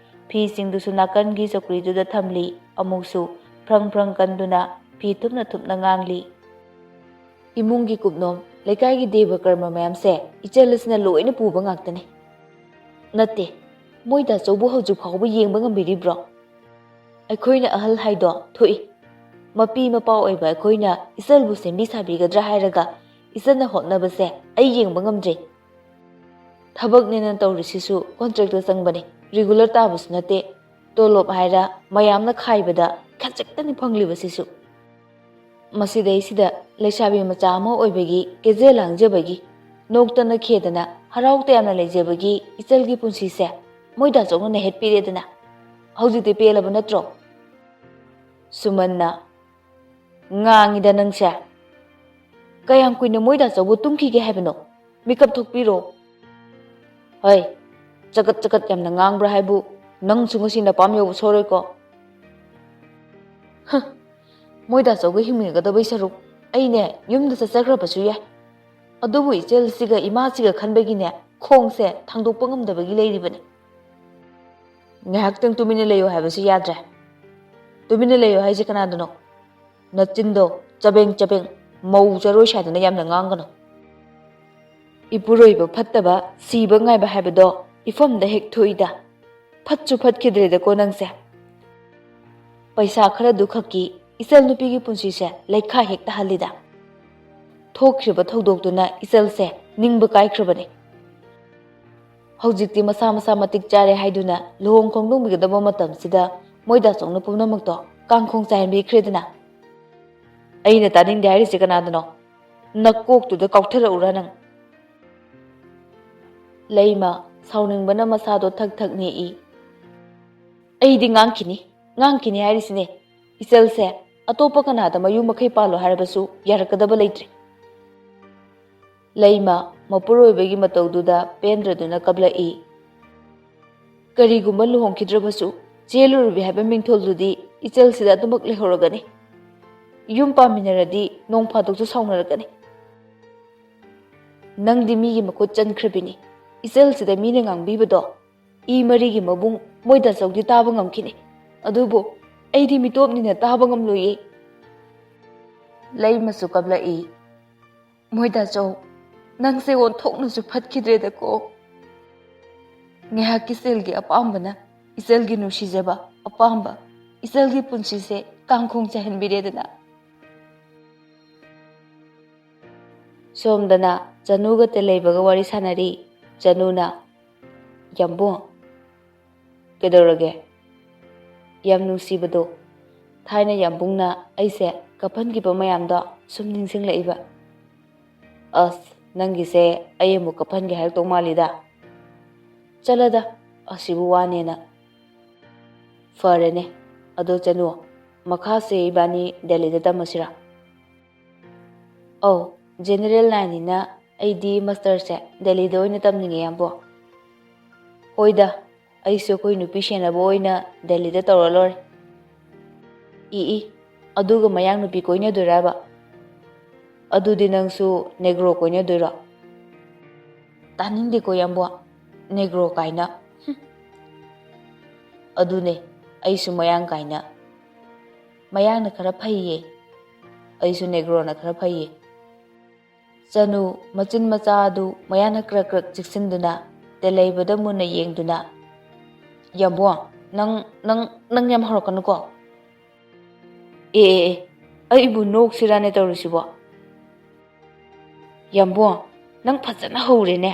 ꯐꯤꯁꯤꯡꯗꯨꯁꯨ ꯅꯥꯀꯟꯒꯤ ꯆꯧꯀ꯭ꯔꯤꯗꯨꯗ ꯊꯝꯂꯤ꯫ ꯑꯃꯨꯛꯁꯨ ꯐ꯭ꯔꯪ ꯐ꯭ꯔꯪ ꯀꯟꯗꯨꯅ ꯐꯤ ꯊꯨꯞꯅ ꯊꯨꯞꯅ ꯉꯥꯡꯂꯤ꯫ "ꯏꯃꯨꯡꯒꯤ ꯀꯨꯞꯅꯣꯝ, ꯂꯩꯀꯥꯏꯒꯤ ꯗꯦꯕ ꯀꯔꯃ ꯃꯌꯥꯝꯁꯦ ꯏꯆꯜ ꯑꯁꯤꯅ ꯂꯣꯏꯅ ꯄꯨꯕ ꯉꯥꯛꯇꯅꯤ꯫ ꯅꯠꯇꯦ, ꯃꯣꯏ ꯗꯥꯆꯧꯕꯨ ꯍꯧꯖꯤꯛ ꯐꯥꯎꯕ ꯌꯦꯡꯕ ꯉꯝꯕꯤꯔꯤꯕ꯭ꯔꯣ? ꯑꯩꯈꯣꯏꯅ ꯑꯍꯜ ꯍꯥꯏꯗꯣ ꯊꯣꯛꯏ꯫ ꯃꯄꯤ ꯃꯄꯥ ꯑꯣꯏꯕ ꯑꯩꯈꯣꯏꯅ ꯏꯆꯜꯕꯨ ꯁꯦꯝꯕꯤ ꯁꯥꯕꯤꯒꯗ꯭ꯔꯥ ꯍꯥꯏꯔꯒ ꯏꯆꯟꯅ ꯍꯣꯠꯅꯕꯁꯦ ꯑꯩ ꯌꯦꯡꯕ ꯉꯝꯗ꯭ꯔꯦ꯫ ꯊꯕꯛꯅꯦꯅ ꯇꯧꯔꯤꯁꯤꯁꯨ ꯀꯣꯟꯇ꯭ꯔꯦꯛꯇ ꯆꯪꯕꯅꯦ, ꯔꯤꯒꯨꯂꯔ ꯇꯥꯕꯁꯨ ꯅꯠꯇꯦ꯫ ꯇꯣꯂꯣꯞ ꯍꯥꯏꯔ ꯃꯌꯥꯝꯅ ꯈꯥꯏꯕꯗ ꯈꯖꯤꯛꯇꯅꯤ ꯐꯪꯂꯤꯕꯁꯤꯁꯨ꯫ ꯃꯁꯤꯗꯩꯁꯤꯗ ꯂꯩꯁꯥꯕꯤ ꯃꯆꯥ ꯑꯃ ꯑꯣꯏꯕꯒꯤ ꯀꯦꯖꯦ ꯂꯥꯡꯖꯕꯒꯤ, ꯅꯣꯛꯇꯅ ꯈꯦꯗꯅ ꯍꯔꯥꯎ ꯇꯌꯥꯝꯅ ꯂꯩꯖꯕꯒꯤ ꯏꯆꯜꯒꯤ ꯄꯨꯟꯁꯤꯁꯦ ꯃꯣꯏ ꯗꯥꯆꯧꯅ ꯅꯩꯍꯠꯄꯤꯔꯦꯗꯅ꯫ ꯍꯧꯖꯤꯛꯇꯤ ꯄꯦꯜꯂꯕ ꯅꯠꯇ꯭ꯔꯣ?" ꯁꯨꯃꯟꯅ, "ꯉꯥꯡꯉꯤꯗ ꯅꯪꯁꯦ꯫ ꯀꯌꯥꯝ ꯀꯨꯏꯅ ꯃꯣꯏꯗ ꯑꯆꯧꯕ ꯇꯨꯝꯈꯤꯒꯦ ꯍꯥꯏꯕꯅꯣ? ꯃꯤꯀꯞ ꯊꯣꯛꯄꯤꯔꯣ꯫ ꯍꯣꯏ, ꯆꯀꯠ ꯆꯀꯠ ꯌꯥꯝꯅ ꯉꯥꯡꯕ꯭ꯔꯥ ꯍꯥꯏꯕꯨ, ꯅꯪꯁꯨ ꯉꯁꯤ ꯅꯄꯥꯝ ꯌꯧꯕ ꯁꯣꯏꯔꯣꯏꯀꯣ꯫ ꯍ, ꯃꯣꯏꯗ ꯑꯆꯧꯕ ꯍꯤꯡꯃꯤꯟꯅꯒꯗꯕꯩ ꯁꯔꯨꯛ ꯑꯩꯅꯦ ꯌꯨꯝꯗ ꯆꯠꯆꯈ꯭ꯔꯕꯁꯨ ꯌꯥꯏ꯫ ꯑꯗꯨꯕꯨ ꯏꯆꯦꯜꯁꯤꯒ ꯏꯃꯥꯁꯤꯒ ꯈꯟꯕꯒꯤꯅꯦ ꯈꯣꯡꯁꯦ ꯊꯥꯡꯗꯣꯛꯄ ꯉꯝꯗꯕꯒꯤ ꯂꯩꯔꯤꯕꯅꯤ꯫ ꯉꯥꯏꯍꯥꯛꯇꯪ ꯇꯨꯃꯤꯟꯅ ꯂꯩꯌꯨ ꯍꯥꯏꯕꯁꯨ ꯌꯥꯗ꯭ꯔꯦ꯫ ꯇꯨꯃꯤꯟꯅ ꯂꯩꯌꯨ ꯍꯥꯏꯁꯦ ꯀꯅꯥꯗꯅꯣ? ꯅꯆꯤꯟꯗꯣ ꯆꯕꯦꯡ ꯆꯕꯦꯡ, ꯃꯧ ꯆꯔꯣꯏ ꯁꯥꯗꯅ ꯌꯥꯝꯅ ꯉꯥꯡꯒꯅꯨ꯫ ꯏꯄꯨꯔꯣꯏꯕ ꯐꯠꯇꯕ, ꯁꯤꯕ ꯉꯥꯏꯕ ꯍꯥꯏꯕꯗꯣ ꯏꯐꯝꯗ ꯍꯦꯛ ꯊꯣꯛꯏꯗ꯫ ꯐꯠꯁꯨ ꯐꯠꯈꯤꯗ꯭ꯔꯦꯗꯀꯣ ꯅꯪꯁꯦ꯫ ꯄꯩꯁꯥ ꯈꯔꯗꯨ ꯈꯛꯀꯤ ꯏꯆꯜ ꯅꯨꯄꯤꯒꯤ ꯄꯨꯟꯁꯤꯁꯦ ꯂꯩꯈꯥ ꯍꯦꯛ ꯇꯥꯍꯜꯂꯤꯗ꯫ ꯊꯣꯛꯈ꯭ꯔꯤꯕ ꯊꯧꯗꯣꯛꯇꯨꯅ ꯏꯆꯜꯁꯦ ꯅꯤꯡꯕ ꯀꯥꯏꯈ꯭ꯔꯕꯅꯤ꯫ ꯍꯧꯖꯤꯛꯇꯤ ꯃꯁꯥ ꯃꯁꯥ ꯃꯇꯤꯛ ꯆꯥꯔꯦ ꯍꯥꯏꯗꯨꯅ ꯂꯨꯍꯣꯡ ꯈꯣꯡꯗꯣꯡꯕꯤꯒꯗꯕ ꯃꯇꯝꯁꯤꯗ ꯃꯣꯏꯗꯥꯆꯧꯅ ꯄꯨꯝꯅꯃꯛꯇꯣ ꯀꯥꯡꯈꯣꯡ ꯆꯥꯏꯍꯟꯕꯤꯈ꯭ꯔꯦꯗꯅ꯫ ꯑꯩꯅ ꯇꯥꯅꯤꯡꯗꯦ ꯍꯥꯏꯔꯤꯁꯦ ꯀꯅꯥꯗꯅꯣ? ꯅꯀꯣꯛꯇꯨꯗ ꯀꯥꯎꯊꯔꯛꯎꯔꯥ ꯅꯪ? ꯂꯩꯃ, ꯁꯥꯎꯅꯤꯡꯕꯅ ꯃꯁꯥꯗꯣ ꯊꯛ ꯊꯛ ꯅꯤꯛꯏ꯫ ꯑꯩꯗꯤ ꯉꯥꯡꯈꯤꯅꯤ, ꯉꯥꯡꯈꯤꯅꯤ ꯍꯥꯏꯔꯤꯁꯤꯅꯦ꯫ ꯏꯆꯜꯁꯦ ꯑꯇꯣꯞꯄ ꯀꯅꯥꯗ ꯃꯌꯨꯝ ꯃꯀꯩ ꯄꯥꯜꯂꯣ ꯍꯥꯏꯔꯕꯁꯨ ꯌꯥꯔꯛꯀꯗꯕ ꯂꯩꯇ꯭ꯔꯦ꯫ ꯂꯩꯃ, ꯃꯄꯨꯔꯣꯏꯕꯒꯤ ꯃꯇꯧꯗꯨꯗ ꯄꯦꯟꯗ꯭ꯔꯗꯨꯅ ꯀꯞꯂꯛꯏ꯫ ꯀꯔꯤꯒꯨꯝꯕ ꯂꯨꯍꯣꯡꯈꯤꯗ꯭ꯔꯕꯁꯨ ꯆꯦ ꯂꯨꯔꯨꯕꯤ ꯍꯥꯏꯕ ꯃꯤꯡꯊꯣꯜꯗꯨꯗꯤ ꯏꯆꯜꯁꯤꯗ ꯑꯗꯨꯃꯛ ꯂꯩꯍꯧꯔꯒꯅꯤ꯫ ꯌꯨꯝ ꯄꯥꯟꯃꯤꯟꯅꯔꯗꯤ ꯅꯣꯡ ꯐꯥꯗꯣꯛꯁꯨ ꯁꯥꯎꯅꯔꯛꯀꯅꯤ꯫ ꯅꯪꯗꯤ ꯃꯤꯒꯤ ꯃꯈꯨꯠ ꯆꯟꯈ꯭ꯔꯕꯤꯅꯤ꯫ ꯏꯆꯜꯁꯤꯗ ꯃꯤꯅ ꯉꯥꯡꯕꯤꯕꯗꯣ ꯏ ꯃꯔꯤꯒꯤ ꯃꯕꯨꯡ ꯃꯣꯏꯗꯥꯆꯧꯗꯤ ꯇꯥꯕ ꯉꯝꯈꯤꯅꯤ꯫ ꯑꯗꯨꯕꯨ ꯑꯩꯗꯤ ꯃꯤꯇꯣꯞꯅꯤꯅ ꯇꯥꯕ ꯉꯝꯂꯣꯏꯌꯦ꯫ ꯂꯩꯃꯁꯨ ꯀꯞꯂꯛꯏ꯫ ꯃꯣꯏꯗꯥꯆꯧ, ꯅꯪꯁꯦ ꯑꯣꯟꯊꯣꯛꯅꯁꯨ ꯐꯠꯈꯤꯗ꯭ꯔꯦꯗꯀꯣ꯫ ꯉꯥꯏꯍꯥꯛꯀꯤ ꯁꯦꯜꯒꯤ ꯑꯄꯥꯝꯕꯅ ꯏꯆꯜꯒꯤ ꯅꯨꯡꯁꯤꯖꯕ, ꯑꯄꯥꯝꯕ, ꯏꯆꯜꯒꯤ ꯄꯨꯟꯁꯤꯁꯦ ꯀꯥꯡꯈꯣꯡ ꯆꯥꯏꯍꯟꯕꯤꯔꯦꯗꯅ꯫ ꯁꯣꯝꯗꯅ ꯆꯅꯨꯒ ꯇꯦꯂꯩꯕꯒ ꯋꯥꯔꯤ ꯁꯥꯟꯅꯔꯤ꯫ ꯆꯅꯨꯅ, "ꯌꯥꯝꯕꯨꯡ, ꯀꯩꯗꯧꯔꯒꯦ?" "ꯌꯥꯝ ꯅꯨꯡꯁꯤꯕꯗꯣ, ꯊꯥꯏꯅ ꯌꯥꯝꯕꯨꯡꯅ ꯑꯩꯁꯦ ꯀꯞꯍꯟꯈꯤꯕ ꯃꯌꯥꯝꯗꯣ ꯁꯨꯝ ꯅꯤꯡꯁꯤꯡꯂꯛꯏꯕ꯫" "ꯑꯁ, ꯅꯪꯒꯤꯁꯦ ꯑꯩ ꯑꯃꯨꯛ ꯀꯞꯍꯟꯒꯦ ꯍꯥꯏꯔꯛꯇꯧ ꯃꯥꯜꯂꯤꯗ꯫ ꯆꯠꯂꯗ, ꯑꯁꯤꯕꯨ ꯋꯥꯅꯦꯅ꯫" "ꯐꯔꯦꯅꯦ, ꯑꯗꯣ ꯆꯅꯨ, ꯃꯈꯥꯁꯦ ꯏꯕꯥꯅꯤ ꯗꯦꯜꯂꯤꯗ ꯇꯝꯃꯁꯤꯔꯥ?" "ꯑꯧ, ꯖꯦꯅꯦꯔꯦꯜ ꯂꯥꯏꯟꯅꯤꯅ ꯑꯩꯗꯤ ꯃꯥꯁꯇꯔꯁꯦ ꯗꯦꯜꯂꯤꯗ ꯑꯣꯏꯅ ꯇꯝꯅꯤꯡꯉꯦ, ꯌꯥꯝꯕꯣ꯫ ꯍꯣꯏꯗ, ꯑꯩꯁꯨ ꯑꯩꯈꯣꯏ ꯅꯨꯄꯤ ꯁꯦꯟꯅꯕ ꯑꯣꯏꯅ ꯗꯦꯜꯂꯤꯗ ꯇꯧꯔ ꯂꯣꯏꯔꯦ꯫ ꯏ ꯏ, ꯑꯗꯨꯒ ꯃꯌꯥꯡ ꯅꯨꯄꯤ ꯀꯣꯏꯅꯗꯣꯏꯔꯕ? ꯑꯗꯨꯗꯤ ꯅꯪꯁꯨ ꯅꯦꯒ꯭ꯔꯣ ꯀꯣꯏꯅꯗꯣꯏꯔꯣ? ꯇꯥꯅꯤꯡꯗꯦꯀꯣ, ꯌꯥꯝꯕꯣ, ꯅꯦꯒ꯭ꯔꯣ ꯀꯥꯏꯅ꯫ ꯍꯨꯝ꯫ ꯑꯗꯨꯅꯦ, ꯑꯩꯁꯨ ꯃꯌꯥꯡ ꯀꯥꯏꯅ꯫ ꯃꯌꯥꯡꯅ ꯈꯔ ꯐꯩꯌꯦ, ꯑꯩꯁꯨ ꯅꯦꯒ꯭ꯔꯣꯅ ꯈꯔ ꯐꯩꯌꯦ꯫ ꯆꯅꯨ, ꯃꯆꯤꯟ ꯃꯆꯥ ꯑꯗꯨ ꯃꯌꯥꯅ ꯀ꯭ꯔꯛ ꯀ꯭ꯔꯛ ꯆꯤꯛꯁꯤꯟꯗꯨꯅ, ꯇꯦꯂꯩꯕꯗ ꯃꯨꯟꯅ ꯌꯦꯡꯗꯨꯅ, "ꯌꯥꯝꯕꯣ, ꯅꯪ, ꯅꯪ, ꯅꯪ ꯌꯥꯝ ꯍꯧꯔꯛꯀꯅꯨꯀꯣ꯫ ꯑꯦ, ꯑꯦ, ꯑꯦ, ꯑꯩꯕꯨ ꯅꯣꯛꯁꯤꯔꯥꯅꯦ ꯇꯧꯔꯤꯁꯤꯕꯣ? ꯌꯥꯝꯕꯣ, ꯅꯪ ꯐꯖꯅ ꯍꯧꯔꯦꯅꯦ꯫"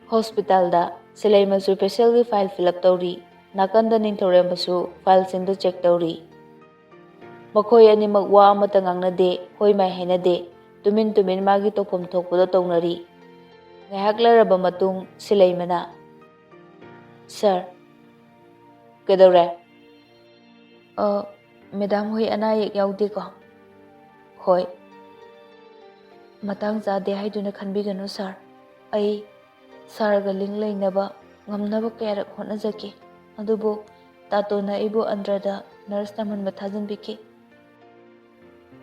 ꯍꯣꯁꯄꯤꯇꯥꯜꯗ ꯁꯤꯂꯩꯃꯁꯨ ꯄꯦꯁꯦꯜꯒꯤ ꯐꯥꯏꯜ ꯐꯤꯜ ꯑꯞ ꯇꯧꯔꯤ, ꯅꯥꯀꯟꯗ ꯅꯤꯡꯊꯧꯔꯦꯝꯕꯁꯨ ꯐꯥꯏꯜꯁꯤꯡꯗꯨ ꯆꯦꯛ ꯇꯧꯔꯤ꯫ ꯃꯈꯣꯏ ꯑꯅꯤꯃꯛ ꯋꯥ ꯑꯃꯠꯇ ꯉꯥꯡꯅꯗꯦ, ꯍꯣꯏ ꯃꯥꯏ ꯍꯥꯏꯅꯗꯦ, ꯇꯨꯃꯤꯟ ꯇꯨꯃꯤꯟ ꯃꯥꯒꯤ ꯇꯧꯐꯝ ꯊꯣꯛꯄꯗꯣ ꯇꯧꯅꯔꯤ꯫ ꯉꯥꯏꯍꯥꯛ ꯂꯩꯔꯕ ꯃꯇꯨꯡ ꯁꯤꯂꯩꯃꯅ, "ꯁꯥꯔ꯫" "ꯀꯩꯗꯧꯔꯦ?" "ꯑ, ꯃꯦꯗꯥꯝ ꯍꯣꯏ ꯑꯅꯥ ꯑꯌꯦꯛ ꯌꯥꯎꯗꯦꯀꯣ?" "ꯍꯣꯏ꯫" "ꯃꯇꯥꯡ ꯆꯥꯗꯦ ꯍꯥꯏꯗꯨꯅ ꯈꯟꯕꯤꯒꯅꯨ ꯁꯥꯔ꯫ ꯑꯩ ꯁꯥꯔꯒ ꯂꯤꯡ ꯂꯩꯅꯕ ꯉꯝꯅꯕ ꯀꯌꯥꯔꯛ ꯍꯣꯠꯅꯖꯈꯤ, ꯑꯗꯨꯕꯨ ꯇꯥꯇꯣꯟꯅ ꯑꯩꯕꯨ ꯑꯟꯗ꯭ꯔꯗ ꯅꯔꯁ ꯇꯝꯍꯟꯕ ꯊꯥꯖꯤꯟꯕꯤꯈꯤ꯫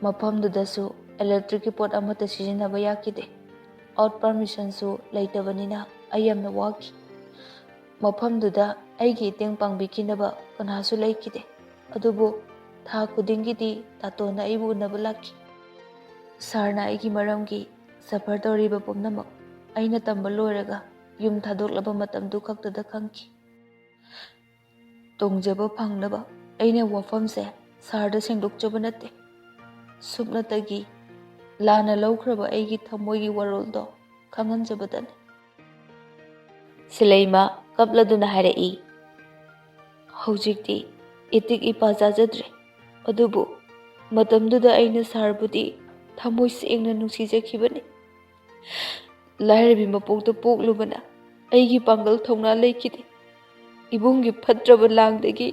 ꯃꯐꯝꯗꯨꯗꯁꯨ ꯏꯂꯦꯛꯇ꯭ꯔꯤꯛꯀꯤ ꯄꯣꯠ ꯑꯃꯠꯇ ꯁꯤꯖꯤꯟꯅꯕ ꯌꯥꯈꯤꯗꯦ꯫ ꯑꯥꯎꯠ ꯄꯔꯃꯤꯁꯟꯁꯨ ꯂꯩꯇꯕꯅꯤꯅ ꯑꯩ ꯌꯥꯝꯅ ꯋꯥꯈꯤ꯫ ꯃꯐꯝꯗꯨꯗ ꯑꯩꯒꯤ ꯃꯇꯦꯡ ꯄꯥꯡꯕꯤꯈꯤꯅꯕ ꯀꯅꯥꯁꯨ ꯂꯩꯈꯤꯗꯦ꯫ ꯑꯗꯨꯕꯨ ꯊꯥ ꯈꯨꯗꯤꯡꯒꯤꯗꯤ ꯇꯥꯇꯣꯟꯅ ꯑꯩꯕꯨ ꯎꯅꯕ ꯂꯥꯛꯈꯤ꯫ ꯁꯥꯔꯅ ꯑꯩꯒꯤ ꯃꯔꯝꯒꯤ ꯁꯐꯔ ꯇꯧꯔꯤꯕ ꯄꯨꯝꯅꯃꯛ ꯑꯩꯅ ꯇꯝꯕ ꯂꯣꯏꯔꯒ ꯌꯨꯝ ꯊꯥꯗꯣꯛꯂꯕ ꯃꯇꯝꯗꯨ ꯈꯛꯇꯗ ꯈꯪꯈꯤ꯫ ꯇꯣꯡꯖꯕ ꯐꯪꯅꯕ ꯑꯩꯅ ꯋꯥꯐꯝꯁꯦ ꯁꯥꯔꯗ ꯁꯦꯡꯗꯣꯛꯆꯕ ꯅꯠꯇꯦ꯫ ꯁꯨꯞꯅꯇꯒꯤ ꯂꯥꯟꯅ ꯂꯧꯈ꯭ꯔꯕ ꯑꯩꯒꯤ ꯊꯃꯣꯏꯒꯤ ꯋꯥꯔꯣꯜꯗꯣ ꯈꯪꯍꯟꯖꯕꯗꯅꯤ꯫" ꯁꯤꯂꯩꯃ ꯀꯞꯂꯗꯨꯅ ꯍꯥꯏꯔꯛꯏ, "ꯍꯧꯖꯤꯛꯇꯤ ꯏꯇꯤꯛ ꯏꯄꯥ ꯆꯥꯖꯗ꯭ꯔꯦ, ꯑꯗꯨꯕꯨ ꯃꯇꯝꯗꯨꯗ ꯑꯩꯅ ꯁꯥꯔꯕꯨꯗꯤ ꯊꯃꯣꯏ ꯁꯦꯡꯅ ꯅꯨꯡꯁꯤꯖꯈꯤꯕꯅꯤ꯫ ꯂꯥꯏꯔꯕꯤ ꯃꯄꯣꯛꯇ ꯄꯣꯛꯂꯨꯕꯅ ꯑꯩꯒꯤ ꯄꯥꯡꯒꯜ ꯊꯧꯅꯥ ꯂꯩꯈꯤꯗꯦ꯫ ꯏꯕꯨꯡꯒꯤ ꯐꯠꯇ꯭ꯔꯕ ꯂꯥꯡꯗꯒꯤ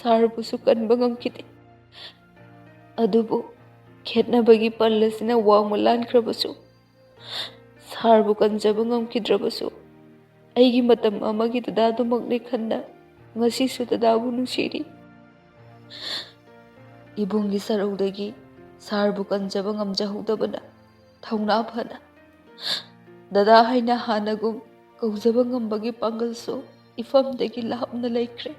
ꯁꯥꯔꯕꯨꯁꯨ ꯀꯟꯕ ꯉꯝꯈꯤꯗꯦ꯫ ꯑꯗꯨꯕꯨ ꯈꯦꯠꯅꯕꯒꯤ ꯄꯜ ꯑꯁꯤꯅ ꯋꯥꯡꯃ ꯂꯥꯟꯈ꯭ꯔꯕꯁꯨ, ꯁꯥꯔꯕꯨ ꯀꯟꯖꯕ ꯉꯝꯈꯤꯗ꯭ꯔꯕꯁꯨ, ꯑꯩꯒꯤ ꯃꯇꯝ ꯑꯃꯒꯤ ꯗꯗꯥꯗꯨꯃꯛꯅꯤ ꯈꯟꯅ ꯉꯁꯤꯁꯨ ꯗꯗꯥꯕꯨ ꯅꯨꯡꯁꯤꯔꯤ꯫ ꯏꯕꯨꯡꯒꯤ ꯁꯔꯧꯗꯒꯤ ꯁꯥꯔꯕꯨ ꯀꯟꯖꯕ ꯉꯝꯖꯍꯧꯗꯕꯅ ꯊꯧꯅꯥ ꯐꯅ ꯗꯗꯥ ꯍꯥꯏꯅ ꯍꯥꯟꯅꯒꯨꯝ ꯀꯧꯖꯕ ꯉꯝꯕꯒꯤ ꯄꯥꯡꯒꯜꯁꯨ ꯏꯐꯝꯗꯒꯤ ꯂꯥꯞꯅ ꯂꯩꯈ꯭ꯔꯦ꯫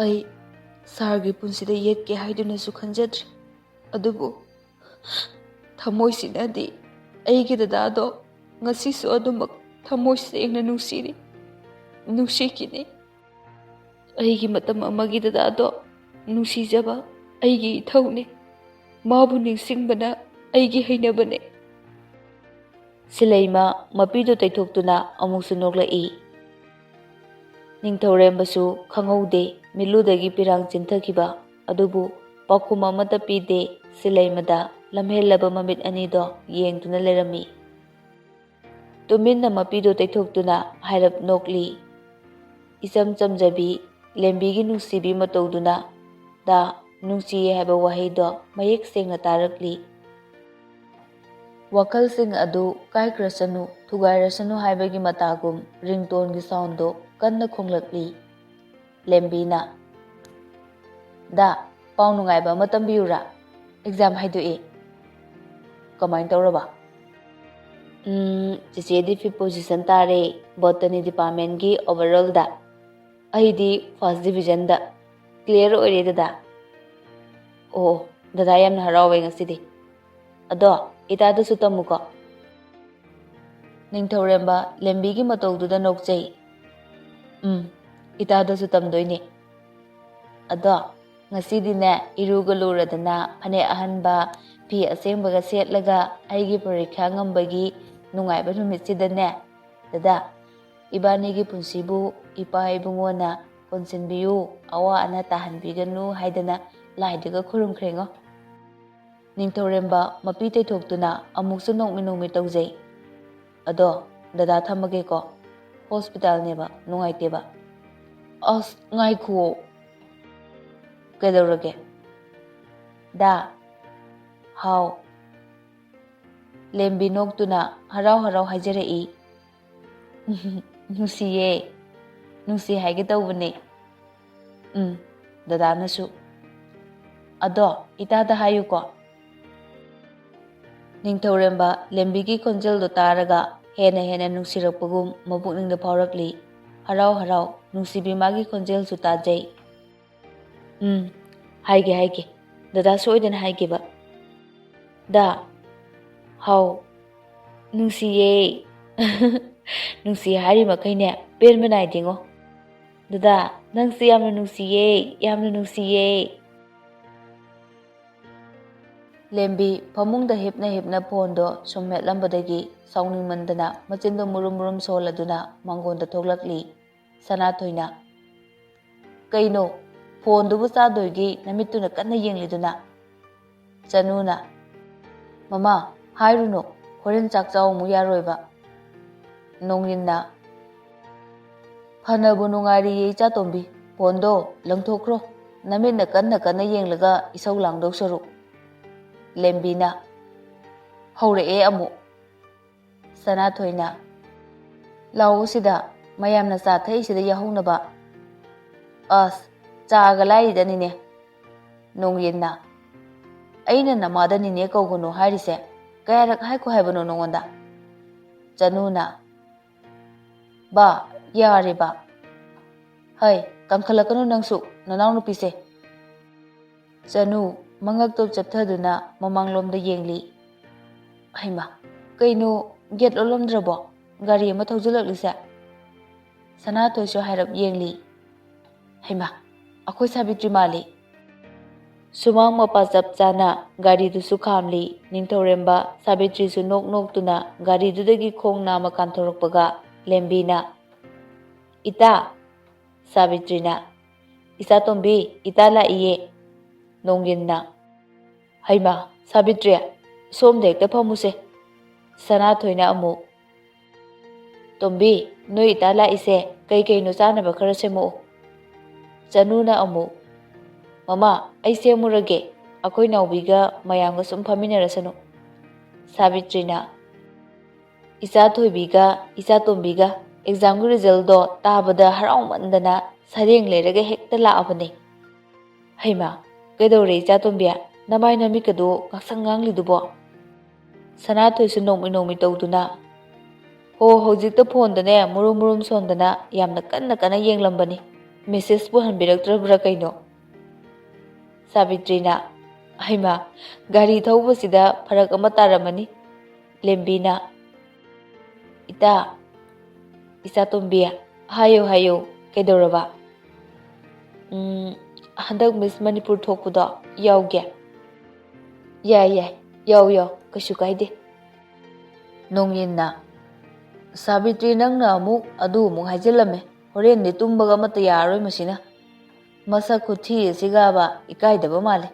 ꯑꯩ ꯁꯥꯔꯒꯤ ꯄꯨꯟꯁꯤꯗ ꯌꯦꯠꯀꯦ ꯍꯥꯏꯗꯨꯅꯁꯨ ꯈꯟꯖꯗ꯭ꯔꯤ, ꯑꯗꯨꯕꯨ ꯊꯃꯣꯏꯁꯤꯅꯗꯤ ꯑꯩꯒꯤ ꯗꯗꯥꯗꯣ ꯉꯁꯤꯁꯨ ꯑꯗꯨꯃꯛ ꯊꯃꯣꯏ ꯁꯦꯡꯅ ꯅꯨꯡꯁꯤꯔꯤ, ꯅꯨꯡꯁꯤꯈꯤꯅꯤ꯫ ꯑꯩꯒꯤ ꯃꯇꯝ ꯑꯃꯒꯤ ꯗꯗꯥꯗꯣ ꯅꯨꯡꯁꯤꯖꯕ ꯑꯩꯒꯤ ꯏꯊꯧꯅꯤ꯫ ꯃꯥꯕꯨ ꯅꯤꯡꯁꯤꯡꯕꯅ ꯑꯩꯒꯤ ꯍꯩꯅꯕꯅꯦ꯫ ꯁꯤꯂꯩꯃ ꯃꯄꯤꯗꯨ ꯇꯩꯊꯣꯛꯇꯨꯅ ꯑꯃꯨꯛꯁꯨ ꯅꯣꯛꯂꯛꯏ꯫ ꯅꯤꯡꯊꯧꯔꯦꯝꯕꯁꯨ ꯈꯪꯍꯧꯗꯦ ꯃꯤꯠꯂꯨꯗꯒꯤ ꯄꯤꯔꯥꯡ ꯆꯤꯟꯊꯈꯤꯕ꯫ ꯑꯗꯨꯕꯨ ꯄꯥꯎꯈꯨꯝ ꯑꯃꯠꯇ ꯄꯤꯗꯦ꯫ ꯁꯤꯂꯩꯃꯗ ꯂꯝꯍꯦꯜꯂꯕ ꯃꯃꯤꯠ ꯑꯅꯤꯗꯣ ꯌꯦꯡꯗꯨꯅ ꯂꯩꯔꯝꯃꯤ꯫ ꯇꯨꯃꯤꯟꯅ ꯃꯄꯤꯗꯨ ꯇꯩꯊꯣꯛꯇꯨꯅ ꯍꯥꯏꯔꯞ ꯅꯣꯛꯂꯤ꯫ ꯏꯆꯝ ꯆꯝꯖꯕꯤ ꯂꯦꯝꯕꯤꯒꯤ ꯅꯨꯡꯁꯤꯕꯤ ꯃꯇꯧꯗꯨꯅ "ꯗꯥ, ꯅꯨꯡꯁꯤꯌꯦ" ꯍꯥꯏꯕ ꯋꯥꯍꯩꯗꯣ ꯃꯌꯦꯛ ꯁꯦꯡꯅ ꯇꯥꯔꯛꯂꯤ꯫ ꯋꯥꯈꯜꯁꯤꯡ ꯑꯗꯨ ꯀꯥꯏꯈ꯭ꯔꯁꯅꯨ, ꯊꯨꯒꯥꯏꯔꯁꯅꯨ ꯍꯥꯏꯕꯒꯤ ꯃꯇꯥꯒꯨꯝ ꯔꯤꯡꯇꯣꯟꯒꯤ ꯁꯥꯎꯟꯗꯣ ꯀꯟꯅ ꯈꯣꯡꯂꯛꯂꯤ꯫ ꯂꯦꯝꯕꯤꯅ, "ꯗꯥ, ꯄꯥꯎ ꯅꯨꯡꯉꯥꯏꯕ ꯑꯃ ꯇꯝꯕꯤꯌꯨꯔꯥ? ꯑꯦꯛꯖꯥꯝ ꯍꯥꯏꯗꯣꯛꯑꯦ꯫" "ꯀꯃꯥꯏꯅ ꯇꯧꯔꯕ?" "ꯎꯝ, ꯆꯤꯆꯦꯗꯤ ꯐꯤꯐ ꯄꯣꯖꯤꯁꯟ ꯇꯥꯔꯦ ꯕꯣꯇꯅꯤ ꯗꯤꯄꯥꯔꯠꯃꯦꯟꯒꯤ ꯑꯣꯚꯔꯑꯣꯜꯗ꯫ ꯑꯩꯗꯤ ꯐꯥꯔꯁ ꯗꯤꯕꯤꯖꯟꯗ꯫ ꯀ꯭ꯂꯤꯌꯥꯔ ꯑꯣꯏꯔꯦ ꯗꯗꯥ꯫" "ꯑꯣ, ꯗꯗꯥ ꯌꯥꯝꯅ ꯍꯔꯥꯎꯋꯦ ꯉꯁꯤꯗꯤ꯫ ꯑꯗꯣ ꯏꯇꯥꯗꯁꯨ ꯇꯝꯃꯨꯀꯣ꯫" ꯅꯤꯡꯊꯧꯔꯦꯝꯕ ꯂꯦꯝꯕꯤꯒꯤ ꯃꯇꯧꯗꯨꯗ ꯅꯣꯛꯆꯩ꯫ "ꯎꯝ, ꯏꯇꯥꯗꯁꯨ ꯇꯝꯗꯣꯏꯅꯦ꯫ ꯑꯗꯣ ꯉꯁꯤꯗꯤꯅꯦ, ꯏꯔꯨꯒ ꯂꯨꯔꯗꯅ ꯐꯅꯦꯛ ꯑꯍꯟꯕ, ꯐꯤ ꯑꯁꯦꯡꯕꯒ ꯁꯦꯠꯂꯒ ꯑꯩꯒꯤ ꯄꯔꯤꯈ꯭ꯌꯥ ꯉꯝꯕꯒꯤ ꯅꯨꯡꯉꯥꯏꯕ ꯅꯨꯃꯤꯠꯁꯤꯗꯅꯦ, ꯗꯗꯥ, ꯏꯕꯥꯅꯤꯒꯤ ꯄꯨꯟꯁꯤꯕꯨ ꯏꯄꯥ ꯏꯕꯨꯡꯉꯣꯅ ꯀꯣꯟꯁꯤꯟꯕꯤꯌꯨ, ꯑꯋꯥ ꯑꯅꯥ ꯇꯥꯍꯟꯕꯤꯒꯅꯨ ꯍꯥꯏꯗꯅ ꯂꯥꯏꯗꯨꯒ ꯈꯨꯔꯨꯝꯈ꯭ꯔꯦꯉꯣ꯫" ꯅꯤꯡꯊꯧꯔꯦꯝꯕ ꯃꯄꯤ ꯇꯩꯊꯣꯛꯇꯨꯅ ꯑꯃꯨꯛꯁꯨ ꯅꯣꯛꯃꯤ ꯅꯣꯛꯃꯤ ꯇꯧꯖꯩ꯫ "ꯑꯗꯣ ꯗꯗꯥ ꯊꯝꯃꯒꯦꯀꯣ, ꯍꯣꯁꯄꯤꯇꯥꯜꯅꯦꯕ, ꯅꯨꯡꯉꯥꯏꯇꯦꯕ꯫" "ꯑꯁ, ꯉꯥꯏꯈꯨꯑꯣ꯫" "ꯀꯩꯗꯧꯔꯒꯦ?" "ꯗꯥ, ꯍꯥꯎ?" ꯂꯦꯝꯕꯤ ꯅꯣꯛꯇꯨꯅ ꯍꯔꯥꯎ ꯍꯔꯥꯎ ꯍꯥꯏꯖꯔꯛꯏ꯫ "ꯅꯨꯡꯁꯤꯌꯦ, ꯅꯨꯡꯁꯤ ꯍꯥꯏꯒꯦ ꯇꯧꯕꯅꯦ꯫ ꯎꯝ, ꯗꯗꯥꯅꯁꯨ꯫ ꯑꯗꯣ ꯏꯇꯥꯗ ꯍꯥꯏꯌꯨꯀꯣ꯫" ꯅꯤꯡꯊꯧꯔꯦꯝꯕ ꯂꯦꯝꯕꯤꯒꯤ ꯈꯣꯟꯖꯦꯜꯗꯣ ꯇꯥꯔꯒ ꯍꯦꯟꯅ ꯍꯦꯟꯅ ꯅꯨꯡꯁꯤꯔꯛꯄꯒꯨꯝ ꯃꯄꯨꯛꯅꯤꯡꯗ ꯐꯥꯎꯔꯛꯂꯤ꯫ ꯍꯔꯥꯎ ꯍꯔꯥꯎ ꯅꯨꯡꯁꯤꯕꯤ ꯃꯥꯒꯤ ꯈꯣꯟꯖꯦꯜꯁꯨ ꯇꯥꯖꯩ꯫ "ꯎꯝ, ꯍꯥꯏꯒꯦ, ꯍꯥꯏꯒꯦ꯫ ꯗꯗꯥ ꯁꯣꯏꯗꯅ ꯍꯥꯏꯒꯦꯕ꯫" "ꯗꯥ, ꯍꯥꯎ?" "ꯅꯨꯡꯁꯤꯌꯦ꯫" "ꯅꯨꯡꯁꯤ ꯍꯥꯏꯔꯤ ꯃꯈꯩꯅꯦ ꯄꯦꯟꯕ ꯅꯥꯏꯗꯦꯉꯣ꯫" "ꯗꯗꯥ, ꯅꯪꯁꯨ ꯌꯥꯝꯅ ꯅꯨꯡꯁꯤꯌꯦ, ꯌꯥꯝꯅ ꯅꯨꯡꯁꯤꯌꯦ꯫" ꯂꯦꯝꯕꯤ ꯐꯃꯨꯡꯗ ꯍꯤꯞꯅ ꯍꯤꯞꯅ ꯐꯣꯟꯗꯣ ꯁꯨꯝ ꯃꯦꯠꯂꯝꯕꯗꯒꯤ ꯁꯥꯎꯅꯤꯡꯃꯟꯗꯅ ꯃꯆꯤꯟꯗꯣ ꯃꯨꯔꯨꯝ ꯃꯨꯔꯨꯝ ꯁꯣꯜꯂꯗꯨꯅ ꯃꯥꯡꯒꯣꯟꯗ ꯊꯣꯛꯂꯛꯂꯤ꯫ ꯁꯅꯥꯊꯣꯏꯅ, "ꯀꯩꯅꯣ, ꯐꯣꯟꯗꯨꯕꯨ ꯆꯥꯗꯣꯏꯒꯤ ꯅꯃꯤꯠꯇꯨꯅ ꯀꯟꯅ ꯌꯦꯡꯂꯤꯗꯨꯅ?" ꯆꯅꯨꯅ, "ꯃꯃꯥ, ꯍꯥꯏꯔꯨꯅꯨ, ꯍꯣꯔꯦꯟ ꯆꯥꯛ ꯆꯥꯎ ꯑꯃꯨꯛ ꯌꯥꯔꯣꯏꯕ꯫" ꯅꯣꯡꯌꯤꯟꯅ, "ꯐꯅꯕꯨ ꯅꯨꯡꯉꯥꯏꯔꯤꯌꯦ ꯏꯆꯥꯇꯣꯝꯕꯤ, ꯐꯣꯟꯗꯣ ꯂꯪꯊꯣꯛꯈ꯭ꯔꯣ, ꯅꯃꯤꯠꯅ ꯀꯟꯅ ꯀꯟꯅ ꯌꯦꯡꯂꯒ ꯏꯁꯧ ꯂꯥꯡꯗꯧ ꯁꯔꯨꯛ꯫" ꯂꯦꯝꯕꯤꯅ, "ꯍꯧꯔꯛꯑꯦ ꯑꯃꯨꯛ꯫" ꯁꯅꯥꯊꯣꯏꯅ, "ꯂꯥꯛꯑꯣ ꯁꯤꯗ, ꯃꯌꯥꯝꯅ ꯆꯥ ꯊꯛꯏꯁꯤꯗ ꯌꯥꯍꯧꯅꯕ꯫" "ꯑꯁ, ꯆꯥꯒ ꯂꯥꯏꯔꯤꯗꯅꯤꯅꯦ꯫" ꯅꯣꯡꯌꯤꯟꯅ, "ꯑꯩꯅ ꯅꯃꯥꯗ ꯅꯤꯅꯦ ꯀꯧꯒꯅꯨ ꯍꯥꯏꯔꯤꯁꯦ ꯀꯌꯥꯔꯛ ꯍꯥꯏꯈꯣ ꯍꯥꯏꯕꯅꯣ ꯅꯉꯣꯟꯗ?" ꯆꯅꯨꯅ, "ꯕꯥ, ꯌꯥꯔꯦ ꯕꯥ꯫" "ꯍꯩ, ꯀꯟꯈꯠꯂꯛꯀꯅꯨ ꯅꯪꯁꯨ, ꯅꯅꯥꯎꯅꯨꯄꯤꯁꯦ꯫" ꯆꯅꯨ ꯃꯉꯛꯇꯣ ꯆꯞꯊꯗꯨꯅ ꯃꯃꯥꯡꯂꯣꯝꯗ ꯌꯦꯡꯂꯤ꯫ "ꯍꯩꯃꯥ, ꯀꯩꯅꯣ, ꯒꯦꯠ ꯂꯣꯜꯂꯝꯗ꯭ꯔꯕꯣ? ꯒꯥꯔꯤ ꯑꯃ ꯊꯧꯖꯤꯜꯂꯛꯂꯤꯁꯦ?" ꯁꯅꯥꯊꯣꯏꯁꯨ ꯍꯥꯏꯔꯞ ꯌꯦꯡꯂꯤ꯫ "ꯍꯩꯃꯥ, ꯑꯩꯈꯣꯏ ꯁꯥꯕꯤꯇ꯭ꯔꯤ ꯃꯥꯜꯂꯤ꯫" ꯁꯨꯃꯥꯡ ꯃꯄꯥ ꯆꯞ ꯆꯥꯅ ꯒꯥꯔꯤꯗꯨꯁꯨ ꯈꯥꯝꯂꯤ꯫ ꯅꯤꯡꯊꯧꯔꯦꯝꯕ ꯁꯥꯕꯤꯇ꯭ꯔꯤꯁꯨ ꯅꯣꯛ ꯅꯣꯛꯇꯨꯅ ꯒꯥꯔꯤꯗꯨꯗꯒꯤ ꯈꯣꯡ ꯅꯥꯝꯃ ꯀꯥꯟꯊꯣꯔꯛꯄꯒ ꯂꯦꯝꯕꯤꯅ, "ꯏꯇꯥ!" ꯁꯥꯕꯤꯇ꯭ꯔꯤꯅ, "ꯏꯆꯥꯇꯣꯝꯕꯤ, ꯏꯇꯥ ꯂꯥꯛꯏꯌꯦ꯫" ꯅꯣꯡꯌꯤꯟꯅ, "ꯍꯩꯃꯥ, ꯁꯥꯕꯤꯇ꯭ꯔꯤ, ꯁꯣꯝꯗ ꯍꯦꯛꯇ ꯐꯝꯃꯨꯁꯦ꯫" ꯁꯅꯥꯊꯣꯏꯅ ꯑꯃꯨꯛ, "ꯇꯣꯝꯕꯤ, ꯅꯣꯏ ꯏꯇꯥ ꯂꯥꯛꯏꯁꯦ, ꯀꯩ ꯀꯩꯅꯣ ꯆꯥꯅꯕ ꯈꯔ ꯁꯦꯝꯃꯛꯑꯣ꯫" ꯆꯅꯨꯅ ꯑꯃꯨꯛ, "ꯃꯃꯥ, ꯑꯩ ꯁꯦꯝꯃꯨꯔꯒꯦ꯫ ꯑꯩꯈꯣꯏ ꯅꯥꯎꯕꯤꯒ ꯃꯌꯥꯝꯒ ꯁꯨꯝ ꯐꯝꯃꯤꯟꯅꯔꯁꯅꯨ꯫ ꯁꯥꯕꯤꯇ꯭ꯔꯤꯅ, "ꯏꯆꯥ ꯊꯣꯏꯕꯤꯒ ꯏꯆꯥ ꯇꯣꯝꯕꯤꯒ ꯑꯦꯛꯖꯥꯝꯒꯤ ꯔꯤꯖꯜꯗꯣ ꯇꯥꯕꯗ ꯍꯔꯥꯎꯃꯟꯗꯅ ꯁꯔꯦꯡ ꯂꯩꯔꯒ ꯍꯦꯛꯇ ꯂꯥꯛꯑꯕꯅꯦ꯫" "ꯍꯩꯃꯥ, ꯀꯩꯗꯧꯔꯦ ꯏꯆꯥ ꯇꯣꯝꯕꯤ? ꯅꯃꯥꯏ ꯅꯃꯤꯠꯀꯗꯣ ꯉꯥꯡꯁꯪ ꯉꯥꯡꯂꯤꯗꯨꯕꯣ?" ꯁꯅꯥꯊꯣꯏꯁꯨ ꯅꯣꯡꯃꯤ ꯅꯣꯡꯃꯤ ꯇꯧꯗꯨꯅ, "ꯍꯣ, ꯍꯧꯖꯤꯛꯇ ꯐꯣꯟꯗꯅꯦ ꯃꯨꯔꯨꯝ ꯃꯨꯔꯨꯝ ꯁꯣꯟꯗꯅ ꯌꯥꯝꯅ ꯀꯟꯅ ꯀꯟꯅ ꯌꯦꯡꯂꯝꯕꯅꯤ꯫ ꯃꯦꯁꯦꯖꯄꯨ ꯍꯟꯕꯤꯔꯛꯇ꯭ꯔꯕ꯭ꯔꯥ ꯀꯩꯅꯣ?" ꯁꯥꯕꯤꯇ꯭ꯔꯤꯅ, "ꯍꯩꯃꯥ, ꯒꯥꯔꯤ ꯊꯧꯕꯁꯤꯗ ꯐꯔꯛ ꯑꯃ ꯇꯥꯔꯝꯃꯅꯤ꯫" ꯂꯦꯝꯕꯤꯅ, "ꯏꯇꯥ, ꯏꯆꯥ ꯇꯣꯝꯕꯤ, ꯍꯥꯏꯌꯨ, ꯍꯥꯏꯌꯨ, ꯀꯩꯗꯧꯔꯕ?" "ꯎꯝ, ꯍꯟꯗꯛ ꯃꯤꯁ ꯃꯅꯤꯄꯨꯔ ꯊꯣꯛꯄꯗꯣ ꯌꯥꯎꯒꯦ꯫" "ꯌꯥꯏ, ꯌꯥꯏ, ꯌꯥꯎ, ꯌꯥꯎ, ꯀꯩꯁꯨ ꯀꯥꯏꯗꯦ꯫" ꯅꯣꯡꯌꯤꯟꯅ, "ꯁꯥꯕꯤꯇ꯭ꯔꯤ, ꯅꯪꯅ ꯑꯃꯨꯛ ꯑꯗꯨ ꯑꯃꯨꯛ ꯍꯥꯏꯖꯤꯜꯂꯝꯃꯦ꯫ ꯍꯣꯔꯦꯟꯗꯤ ꯇꯨꯝꯕꯒ ꯑꯃꯠꯇ ꯌꯥꯔꯔꯣꯏ ꯃꯁꯤꯅ꯫ ꯃꯁꯛ ꯈꯨꯊꯤ ꯑꯁꯤꯒꯕ ꯏꯀꯥꯏꯗꯕ ꯃꯥꯜꯂꯦ꯫"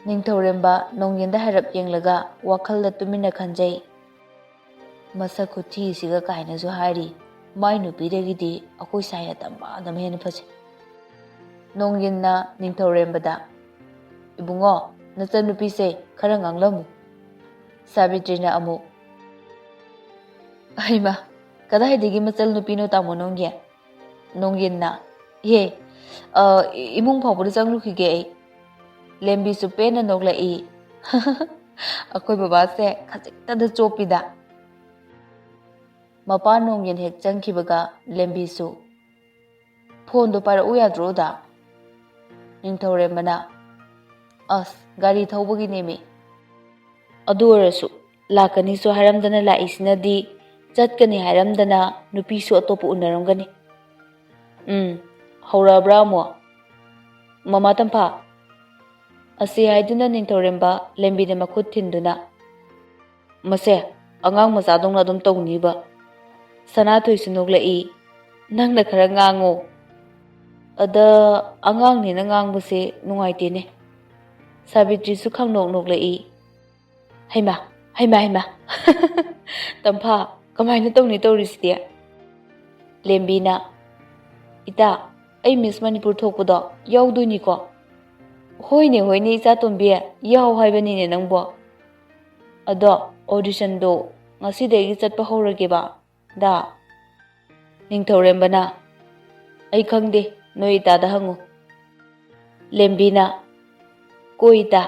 ꯅꯤꯡꯊꯧꯔꯦꯝꯕ ꯅꯣꯡꯌꯤꯟꯗ ꯍꯥꯏꯔꯞ ꯌꯦꯡꯂꯒ ꯋꯥꯈꯜꯗ ꯇꯨꯃꯤꯟꯅ ꯈꯟꯖꯩ꯫ "ꯃꯁꯛ ꯈꯨꯊꯤꯁꯤꯒ" ꯀꯥꯏꯅꯁꯨ ꯍꯥꯏꯔꯤ꯫ "ꯃꯥꯏ ꯅꯨꯄꯤꯗꯒꯤꯗꯤ ꯑꯩꯈꯣꯏ ꯁꯥꯏꯅ ꯗꯃꯥꯗꯃ ꯍꯦꯟꯅ ꯐꯖꯩ꯫" ꯅꯣꯡꯌꯤꯟꯅ ꯅꯤꯡꯊꯧꯔꯦꯝꯕꯗ, "ꯏꯕꯨꯡꯉꯣ, ꯅꯆꯟꯅꯨꯄꯤꯁꯦ ꯈꯔ ꯉꯥꯡꯂꯝꯃꯨ꯫" ꯁꯥꯕꯤꯇ꯭ꯔꯤꯅ ꯑꯃꯨꯛ, "ꯍꯩꯃꯥ, ꯀꯗꯥꯏꯗꯒꯤ ꯃꯆꯜ ꯅꯨꯄꯤꯅꯣ ꯇꯥꯃꯣ ꯅꯣꯡꯒꯤ?" ꯅꯣꯡꯌꯤꯟꯅ, "ꯏꯍꯦ, ꯑ, ꯏ-, ꯏꯃꯨꯡ ꯐꯥꯎꯕꯗ ꯆꯪꯂꯨꯈꯤꯒꯦ ꯑꯩ꯫" ꯂꯦꯝꯕꯤꯁꯨ ꯄꯦꯟꯅ ꯅꯣꯛꯂꯛꯏ꯫ "ꯑꯩꯈꯣꯏ ꯕꯕꯥꯁꯦ ꯈꯖꯤꯛꯇꯗ ꯆꯣꯞꯄꯤꯗ꯫" ꯃꯄꯥ ꯅꯣꯡꯌꯤꯟ ꯍꯦꯛ ꯆꯪꯈꯤꯕꯒ ꯂꯦꯝꯕꯤꯁꯨ, "ꯐꯣꯟꯗꯣ ꯄꯥꯏꯔꯛꯎ ꯌꯥꯗ꯭ꯔꯣ, ꯑꯣꯖꯥ?" ꯅꯤꯡꯊꯧꯔꯦꯝꯕꯅ, "ꯑꯁ, ꯒꯥꯔꯤ ꯊꯧꯕꯒꯤꯅꯦꯃꯤ꯫" "ꯑꯗꯨ ꯑꯣꯏꯔꯁꯨ, ꯂꯥꯛꯀꯅꯤꯁꯨ ꯍꯥꯏꯔꯝꯗꯅ ꯂꯥꯛꯏꯁꯤꯅꯗꯤ, ꯆꯠꯀꯅꯤ ꯍꯥꯏꯔꯝꯗꯅ ꯅꯨꯄꯤꯁꯨ ꯑꯇꯣꯞꯄ ꯎꯅꯔꯝꯒꯅꯤ꯫" "ꯎꯝ, ꯍꯧꯔꯛꯑꯕ꯭ꯔꯥ ꯑꯃꯨꯛ? ꯃꯃꯥ ꯇꯝꯐꯥ?" ꯑꯁꯤ ꯍꯥꯏꯗꯨꯅ ꯅꯤꯡꯊꯧꯔꯦꯝꯕ ꯂꯦꯝꯕꯤꯗ ꯃꯈꯨꯠ ꯊꯤꯟꯗꯨꯅ, "ꯃꯁꯦ ꯑꯉꯥꯡ ꯃꯆꯥꯗꯧꯅ ꯑꯗꯨꯝ ꯇꯧꯅꯤꯕ?" ꯁꯅꯥꯊꯣꯏꯁꯨ ꯅꯣꯛꯂꯛꯏ꯫ "ꯅꯪꯅ ꯈꯔ ꯉꯥꯡꯉꯣ꯫" "ꯑꯗ, ꯑꯉꯥꯡꯅꯤꯅ ꯉꯥꯡꯕꯁꯦ ꯅꯨꯡꯉꯥꯏꯇꯦꯅꯦ꯫" ꯁꯥꯕꯤꯇ꯭ꯔꯤꯁꯨ ꯈꯪꯅꯣꯛ ꯅꯣꯛꯂꯛꯏ꯫ "ꯍꯩꯃꯥ, ꯍꯩꯃꯥ, ꯍꯩꯃꯥ꯫ ꯇꯝꯐꯥ, ꯀꯃꯥꯏꯅ ꯇꯧꯅꯤ ꯇꯧꯔꯤꯁꯤꯗꯤ?" ꯂꯦꯝꯕꯤꯅ, "ꯏꯇꯥ, ꯑꯩ ꯃꯤꯁ ꯃꯅꯤꯄꯨꯔ ꯊꯣꯛꯄꯗꯣ ꯌꯥꯎꯗꯣꯏꯅꯤꯀꯣ?" ꯍꯣꯏꯅꯦ, ꯍꯣꯏꯅꯦ, ꯏꯆꯥꯇꯣꯝꯕꯤ, ꯌꯥꯎ ꯍꯥꯏꯕꯅꯤꯅꯦ ꯅꯪꯕꯣ꯫ ꯑꯗꯣ auditionꯗꯣ ꯉꯁꯤꯗꯒꯤ ꯆꯠꯄ ꯍꯧꯔꯒꯦꯕ, ꯗꯥ? ꯅꯤꯡꯊꯧꯔꯦꯝꯕꯅ, "ꯑꯩ ꯈꯪꯗꯦ, ꯅꯣꯏ ꯏꯇꯥꯗ ꯍꯪꯉꯨ꯫" ꯂꯦꯝꯕꯤꯅ, "ꯀꯣ ꯏꯇꯥ?"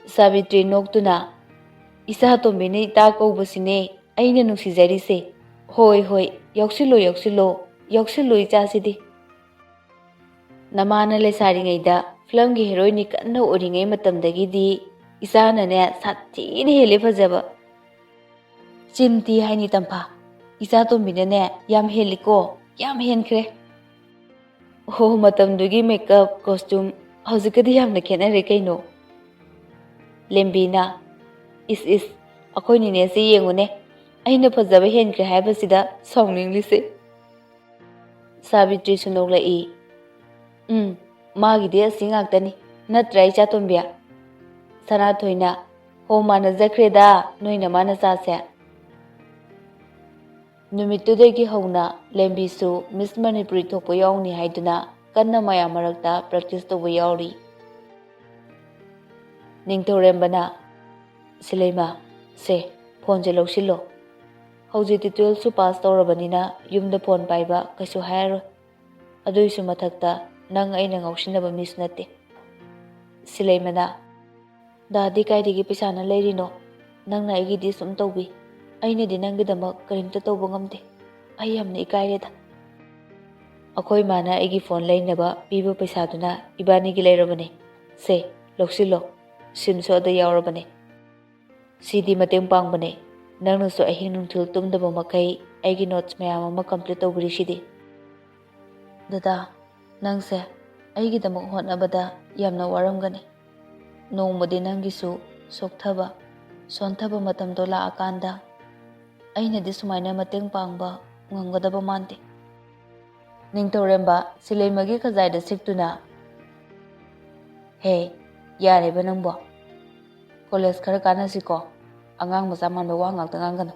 ꯁꯥꯕꯤꯇ꯭ꯔꯤ ꯅꯣꯛꯇꯨꯅ, "ꯏꯆꯥꯇꯣꯝꯕꯤꯅ ꯏꯇꯥ ꯀꯧꯕꯁꯤꯅꯦ ꯑꯩꯅ ꯅꯨꯡꯁꯤꯖꯔꯤꯁꯦ꯫ ꯍꯣꯏ, ꯍꯣꯏ, ꯌꯥꯎꯁꯤꯜꯂꯣ, ꯌꯥꯎꯁꯤꯜꯂꯣ, ꯌꯥꯎꯁꯤꯜꯂꯣ ꯏꯆꯥꯁꯤꯗꯤ꯫ ꯅꯃꯥꯅ ꯂꯩꯁꯥꯔꯤꯉꯩꯗ ꯐꯤꯂꯝꯒꯤ ꯍꯦꯔꯣꯏꯟꯅꯤ ꯀꯟꯅ ꯑꯣꯏꯔꯤꯉꯩ ꯃꯇꯝꯗꯒꯤꯗꯤ ꯏꯆꯥꯅꯅꯦ ꯁꯥꯊꯤꯅ ꯍꯦꯜꯂꯦ ꯐꯖꯕ꯫" "ꯆꯤꯟ ꯊꯤ ꯍꯥꯏꯅꯤ ꯇꯝꯐꯥ, ꯏꯆꯥꯇꯣꯝꯕꯤꯅꯅꯦ ꯌꯥꯝ ꯍꯦꯜꯂꯤꯀꯣ, ꯌꯥꯝ ꯍꯦꯟꯈ꯭ꯔꯦ꯫" "ꯑꯣ, ꯃꯇꯝꯗꯨꯒꯤ ꯃꯦꯀꯞ, ꯀꯣꯁꯇ꯭ꯌꯨꯝ, ꯍꯧꯖꯤꯛꯀꯗꯤ ꯌꯥꯝꯅ ꯈꯦꯠꯅꯔꯦ ꯀꯩꯅꯣ꯫" ꯂꯦꯝꯕꯤꯅ, "ꯏꯁ, ꯏꯁ, ꯑꯩꯈꯣꯏ ꯅꯤꯅꯦꯁꯦ ꯌꯦꯡꯉꯨꯅꯦ, ꯑꯩꯅ ꯐꯖꯕ ꯍꯦꯟꯈ꯭ꯔꯦ ꯍꯥꯏꯕꯁꯤꯗ ꯁꯥꯎꯅꯤꯡꯂꯤꯁꯦ꯫" ꯁꯥꯕꯤꯇ꯭ꯔꯤꯁꯨ ꯅꯣꯛꯂꯛꯏ꯫ "ꯎꯝ, ꯃꯥꯒꯤꯗꯤ ꯑꯁꯤ ꯉꯥꯛꯇꯅꯤ, ꯅꯠꯇ꯭ꯔꯥ ꯏꯆꯥꯇꯣꯝꯕꯤ?" ꯁꯅꯥꯊꯣꯏꯅ, "ꯍꯣ, ꯃꯥꯟꯅꯖꯈ꯭ꯔꯦꯗ ꯅꯣꯏ ꯅꯃꯥ ꯅꯆꯥꯁꯦ꯫" ꯅꯨꯃꯤꯠꯇꯨꯗꯒꯤ ꯍꯧꯅ ꯂꯦꯝꯕꯤꯁꯨ ꯃꯤꯁ ꯃꯅꯤꯄꯨꯔꯤ ꯊꯣꯛꯄ ꯌꯥꯎꯅꯤ ꯍꯥꯏꯗꯨꯅ ꯀꯟꯅ ꯃꯌꯥꯝ ꯃꯔꯛꯇ ꯄ꯭ꯔꯦꯛꯇꯤꯁ ꯇꯧꯕ ꯌꯥꯎꯔꯤ꯫ ꯅꯤꯡꯊꯧꯔꯦꯝꯕꯅ, "ꯁꯤꯂꯩꯃ, ꯁꯦ, ꯐꯣꯟꯁꯦ ꯂꯧꯁꯤꯜꯂꯣ꯫ ꯍꯧꯖꯤꯛꯇꯤ ꯇꯨꯌꯦꯜꯐꯁꯨ ꯄꯥꯁ ꯇꯧꯔꯕꯅꯤꯅ ꯌꯨꯝꯗ ꯐꯣꯟ ꯄꯥꯏꯕ ꯀꯩꯁꯨ ꯍꯥꯏꯔꯔꯣꯏ꯫ ꯑꯗꯨꯏꯁꯨ ꯃꯊꯛꯇ ꯅꯪ ꯑꯩꯅ ꯉꯥꯎꯁꯤꯟꯅꯕ ꯃꯤꯁꯨ ꯅꯠꯇꯦ꯫" ꯁꯤꯂꯩꯃꯅ, "ꯗꯥꯗꯤ ꯀꯥꯏꯗꯒꯤ ꯄꯩꯁꯥꯅ ꯂꯩꯔꯤꯅꯣ? ꯅꯪꯅ ꯑꯩꯒꯤꯗꯤ ꯁꯨꯝ ꯇꯧꯕꯤ꯫ ꯑꯩꯅꯗꯤ ꯅꯪꯒꯤꯗꯃꯛ ꯀꯔꯤꯝꯇ ꯇꯧꯕ ꯉꯝꯗꯦ꯫ ꯑꯩ ꯌꯥꯝꯅ ꯏꯀꯥꯏꯔꯦꯗ꯫" "ꯑꯩꯈꯣꯏ ꯃꯥꯅ ꯑꯩꯒꯤ ꯐꯣꯟ ꯂꯩꯅꯕ ꯄꯤꯕ ꯄꯩꯁꯥꯗꯨꯅ ꯏꯕꯥꯅꯤꯒꯤ ꯂꯩꯔꯕꯅꯦ꯫ ꯁꯦ, ꯂꯧꯁꯤꯜꯂꯣ꯫ ꯁꯤꯝꯁꯨ ꯑꯗ ꯌꯥꯎꯔꯕꯅꯦ꯫ ꯁꯤꯗꯤ ꯃꯇꯦꯡ ꯄꯥꯡꯕꯅꯦ꯫ ꯅꯪꯅꯁꯨ ꯑꯍꯤꯡ ꯅꯨꯡꯊꯤꯜ ꯇꯨꯝꯗꯕ ꯃꯈꯩ ꯑꯩꯒꯤ ꯅꯣꯠꯁ ꯃꯌꯥꯝ ꯑꯃ ꯀꯝꯄ꯭ꯂꯤꯠ ꯇꯧꯕꯤꯔꯤꯁꯤꯗꯤ꯫" "ꯗꯗꯥ, ꯅꯪꯁꯦ ꯑꯩꯒꯤꯗꯃꯛ ꯍꯣꯠꯅꯕꯗ ꯌꯥꯝꯅ ꯋꯥꯔꯝꯒꯅꯤ꯫ ꯅꯣꯡꯃꯗꯤ ꯅꯪꯒꯤꯁꯨ ꯁꯣꯛꯊꯕ, ꯁꯣꯟꯊꯕ ꯃꯇꯝꯗꯣ ꯂꯥꯛꯑꯀꯥꯟꯗ ꯑꯩꯅꯗꯤ ꯁꯨꯃꯥꯏꯅ ꯃꯇꯦꯡ ꯄꯥꯡꯕ ꯉꯝꯒꯗꯕ ꯃꯥꯟꯗꯦ꯫" ꯅꯤꯡꯊꯧꯔꯦꯝꯕ ꯁꯤꯂꯩꯃꯒꯤ ꯈꯖꯥꯏꯗ ꯁꯤꯛꯇꯨꯅ, "ꯍꯦ, ꯌꯥꯔꯦꯕ ꯅꯪꯕꯣ꯫ ꯀꯣꯂꯦꯖ ꯈꯔ ꯀꯥꯟꯅꯁꯤꯀꯣ꯫ ꯑꯉꯥꯡ ꯃꯆꯥ ꯃꯥꯟꯕ ꯋꯥ ꯉꯥꯛꯇ ꯉꯥꯡꯒꯅꯨ꯫"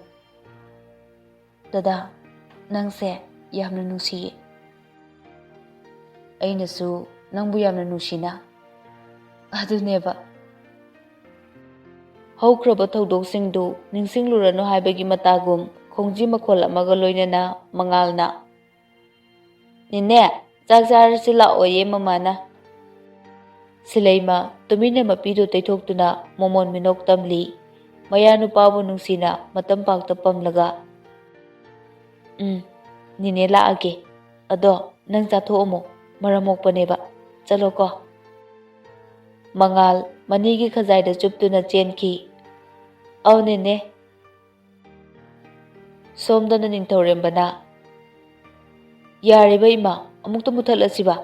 "ꯗꯗꯥ, ꯅꯪꯁꯦ ꯌꯥꯝꯅ ꯅꯨꯡꯁꯤꯌꯦ꯫ ꯑꯩꯅꯁꯨ ꯅꯪꯕꯨ ꯌꯥꯝꯅ ꯅꯨꯡꯁꯤꯅ꯫ ꯑꯗꯨꯅꯦꯕ꯫ ꯍꯧꯈ꯭ꯔꯕ ꯊꯧꯗꯣꯛꯁꯤꯡꯗꯨ ꯅꯤꯡꯁꯤꯡꯂꯨꯔꯅꯨ ꯍꯥꯏꯕꯒꯤ ꯃꯇꯥꯒꯨꯝ ꯈꯣꯡꯖꯤ ꯃꯈꯣꯜ ꯑꯃꯒ ꯂꯣꯏꯅꯅ ꯃꯉꯥꯜꯅ, "ꯅꯦꯅꯦ, ꯆꯥꯛ ꯆꯥꯔꯁꯤ ꯂꯥꯛꯑꯣꯌꯦ ꯃꯃꯥꯅ"꯫ ꯁꯤꯂꯩꯃ ꯇꯨꯃꯤꯟꯅ ꯃꯄꯤꯗꯨ ꯇꯩꯊꯣꯛꯇꯨꯅ ꯃꯣꯃꯣꯟ ꯃꯤꯅꯣꯛ ꯇꯝꯂꯤ꯫ ꯃꯌꯥꯅꯨꯄꯥꯕꯨ ꯅꯨꯡꯁꯤꯅ ꯃꯇꯝ ꯄꯥꯛꯇ ꯄꯝꯂꯒ, "ꯎꯝ, ꯅꯦꯅꯦ ꯂꯥꯛꯑꯒꯦ꯫ ꯑꯗꯣ ꯅꯪ ꯆꯥꯊꯣꯛꯑꯝꯃꯣ, ꯃꯔꯝ ꯃꯣꯛꯄꯅꯦꯕ꯫ ꯆꯠꯂꯣꯀꯣ"꯫ ꯃꯉꯥꯜ ꯃꯅꯤꯒꯤ ꯈꯖꯥꯏꯗ ꯆꯨꯞꯇꯨꯅ ꯆꯦꯟꯈꯤ꯫ "ꯑꯧ ꯅꯦꯅꯦ"꯫ ꯁꯣꯝꯗꯅ ꯅꯤꯡꯊꯧꯔꯦꯝꯕꯅ, "ꯌꯥꯔꯦꯕ ꯏꯃꯥ, ꯑꯃꯨꯛꯇ ꯃꯨꯊꯠꯂꯁꯤꯕ"꯫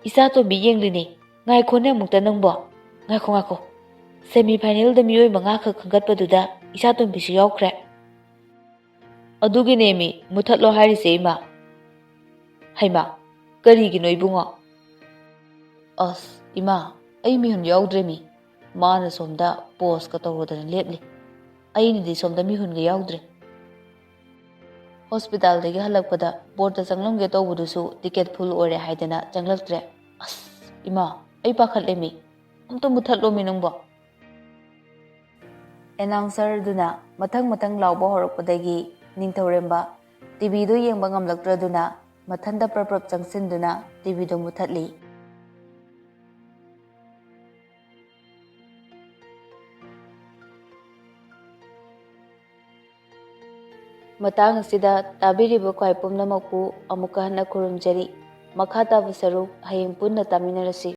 "ꯏꯆꯥꯇꯣꯝꯕꯤ ꯌꯦꯡꯂꯤꯅꯦ, ꯉꯥꯏꯈꯣꯅꯦ ꯑꯃꯨꯛꯇ ꯅꯪꯕꯣ꯫ ꯉꯥꯏꯈꯣ, ꯉꯥꯏꯈꯣ, semi finalꯗ ꯃꯤꯑꯣꯏ ꯃꯉꯥꯈꯛ ꯈꯟꯒꯠꯄꯗꯨꯗ ꯏꯆꯥꯇꯣꯝꯕꯤꯁꯨ ꯌꯥꯎꯈ꯭ꯔꯦ"꯫ "ꯑꯗꯨꯒꯤꯅꯦꯃꯤ ꯃꯨꯊꯠꯂꯣ ꯍꯥꯏꯔꯤꯁꯦ ꯏꯃꯥ"꯫ "ꯍꯩꯃꯥ, ꯀꯔꯤꯒꯤꯅꯣ ꯏꯕꯨꯡꯉꯣ?" "ꯑꯁ ꯏꯃꯥ, ꯑꯩ ꯃꯤꯍꯨꯟ ꯌꯥꯎꯗ꯭ꯔꯦꯃꯤ꯫ ꯃꯥꯅ ꯁꯣꯝꯗ poseꯀ ꯇꯧꯔꯨꯗꯅ ꯂꯦꯞꯂꯤ, ꯑꯩꯅꯗꯤ ꯁꯣꯝꯗ ꯃꯤꯍꯨꯟꯒ ꯌꯥꯎꯗ꯭ꯔꯦ"꯫ "Hospitalꯗꯒꯤ ꯍꯜꯂꯛꯄꯗ boardꯇ ꯆꯪꯂꯝꯒꯦ ꯇꯧꯕꯗꯨꯁꯨ ticket full ꯑꯣꯏꯔꯦ ꯍꯥꯏꯗꯅ ꯆꯪꯂꯛꯇ꯭ꯔꯦ꯫ ꯑꯁ ꯏꯃꯥ, ꯑꯩ ꯄꯥꯈꯠꯂꯦꯃꯤ꯫ ꯑꯝꯇ ꯃꯨꯊꯠꯂꯣꯃꯤ ꯅꯪꯕꯣ"꯫ Announcerꯗꯨꯅ ꯃꯊꯪ ꯃꯊꯪ ꯂꯥꯎꯕ ꯍꯧꯔꯛꯄꯗꯒꯤ ꯅꯤꯡꯊꯧꯔꯦꯝꯕ TVꯗꯨ ꯌꯦꯡꯕ ꯉꯝꯂꯛꯇ꯭ꯔꯗꯨꯅ ꯃꯊꯟꯇ ꯄ꯭ꯔꯞ ꯄ꯭ꯔꯞ ꯆꯪꯁꯤꯟꯗꯨꯅ TVꯗꯨ ꯃꯨꯊꯠꯂꯤ꯫ ꯃꯇꯥꯡ ꯑꯁꯤꯗ ꯇꯥꯕꯤꯔꯤꯕ ꯈ꯭ꯋꯥꯏ ꯄꯨꯝꯅꯃꯛꯄꯨ ꯑꯃꯨꯛꯀ ꯍꯟꯅ ꯈꯨꯔꯨꯝꯖꯔꯤ꯫ ꯃꯈꯥ ꯇꯥꯕ ꯁꯔꯨꯛ ꯍꯌꯦꯡ ꯄꯨꯟꯅ ꯇꯥꯃꯤꯟꯅꯔꯁꯤ꯫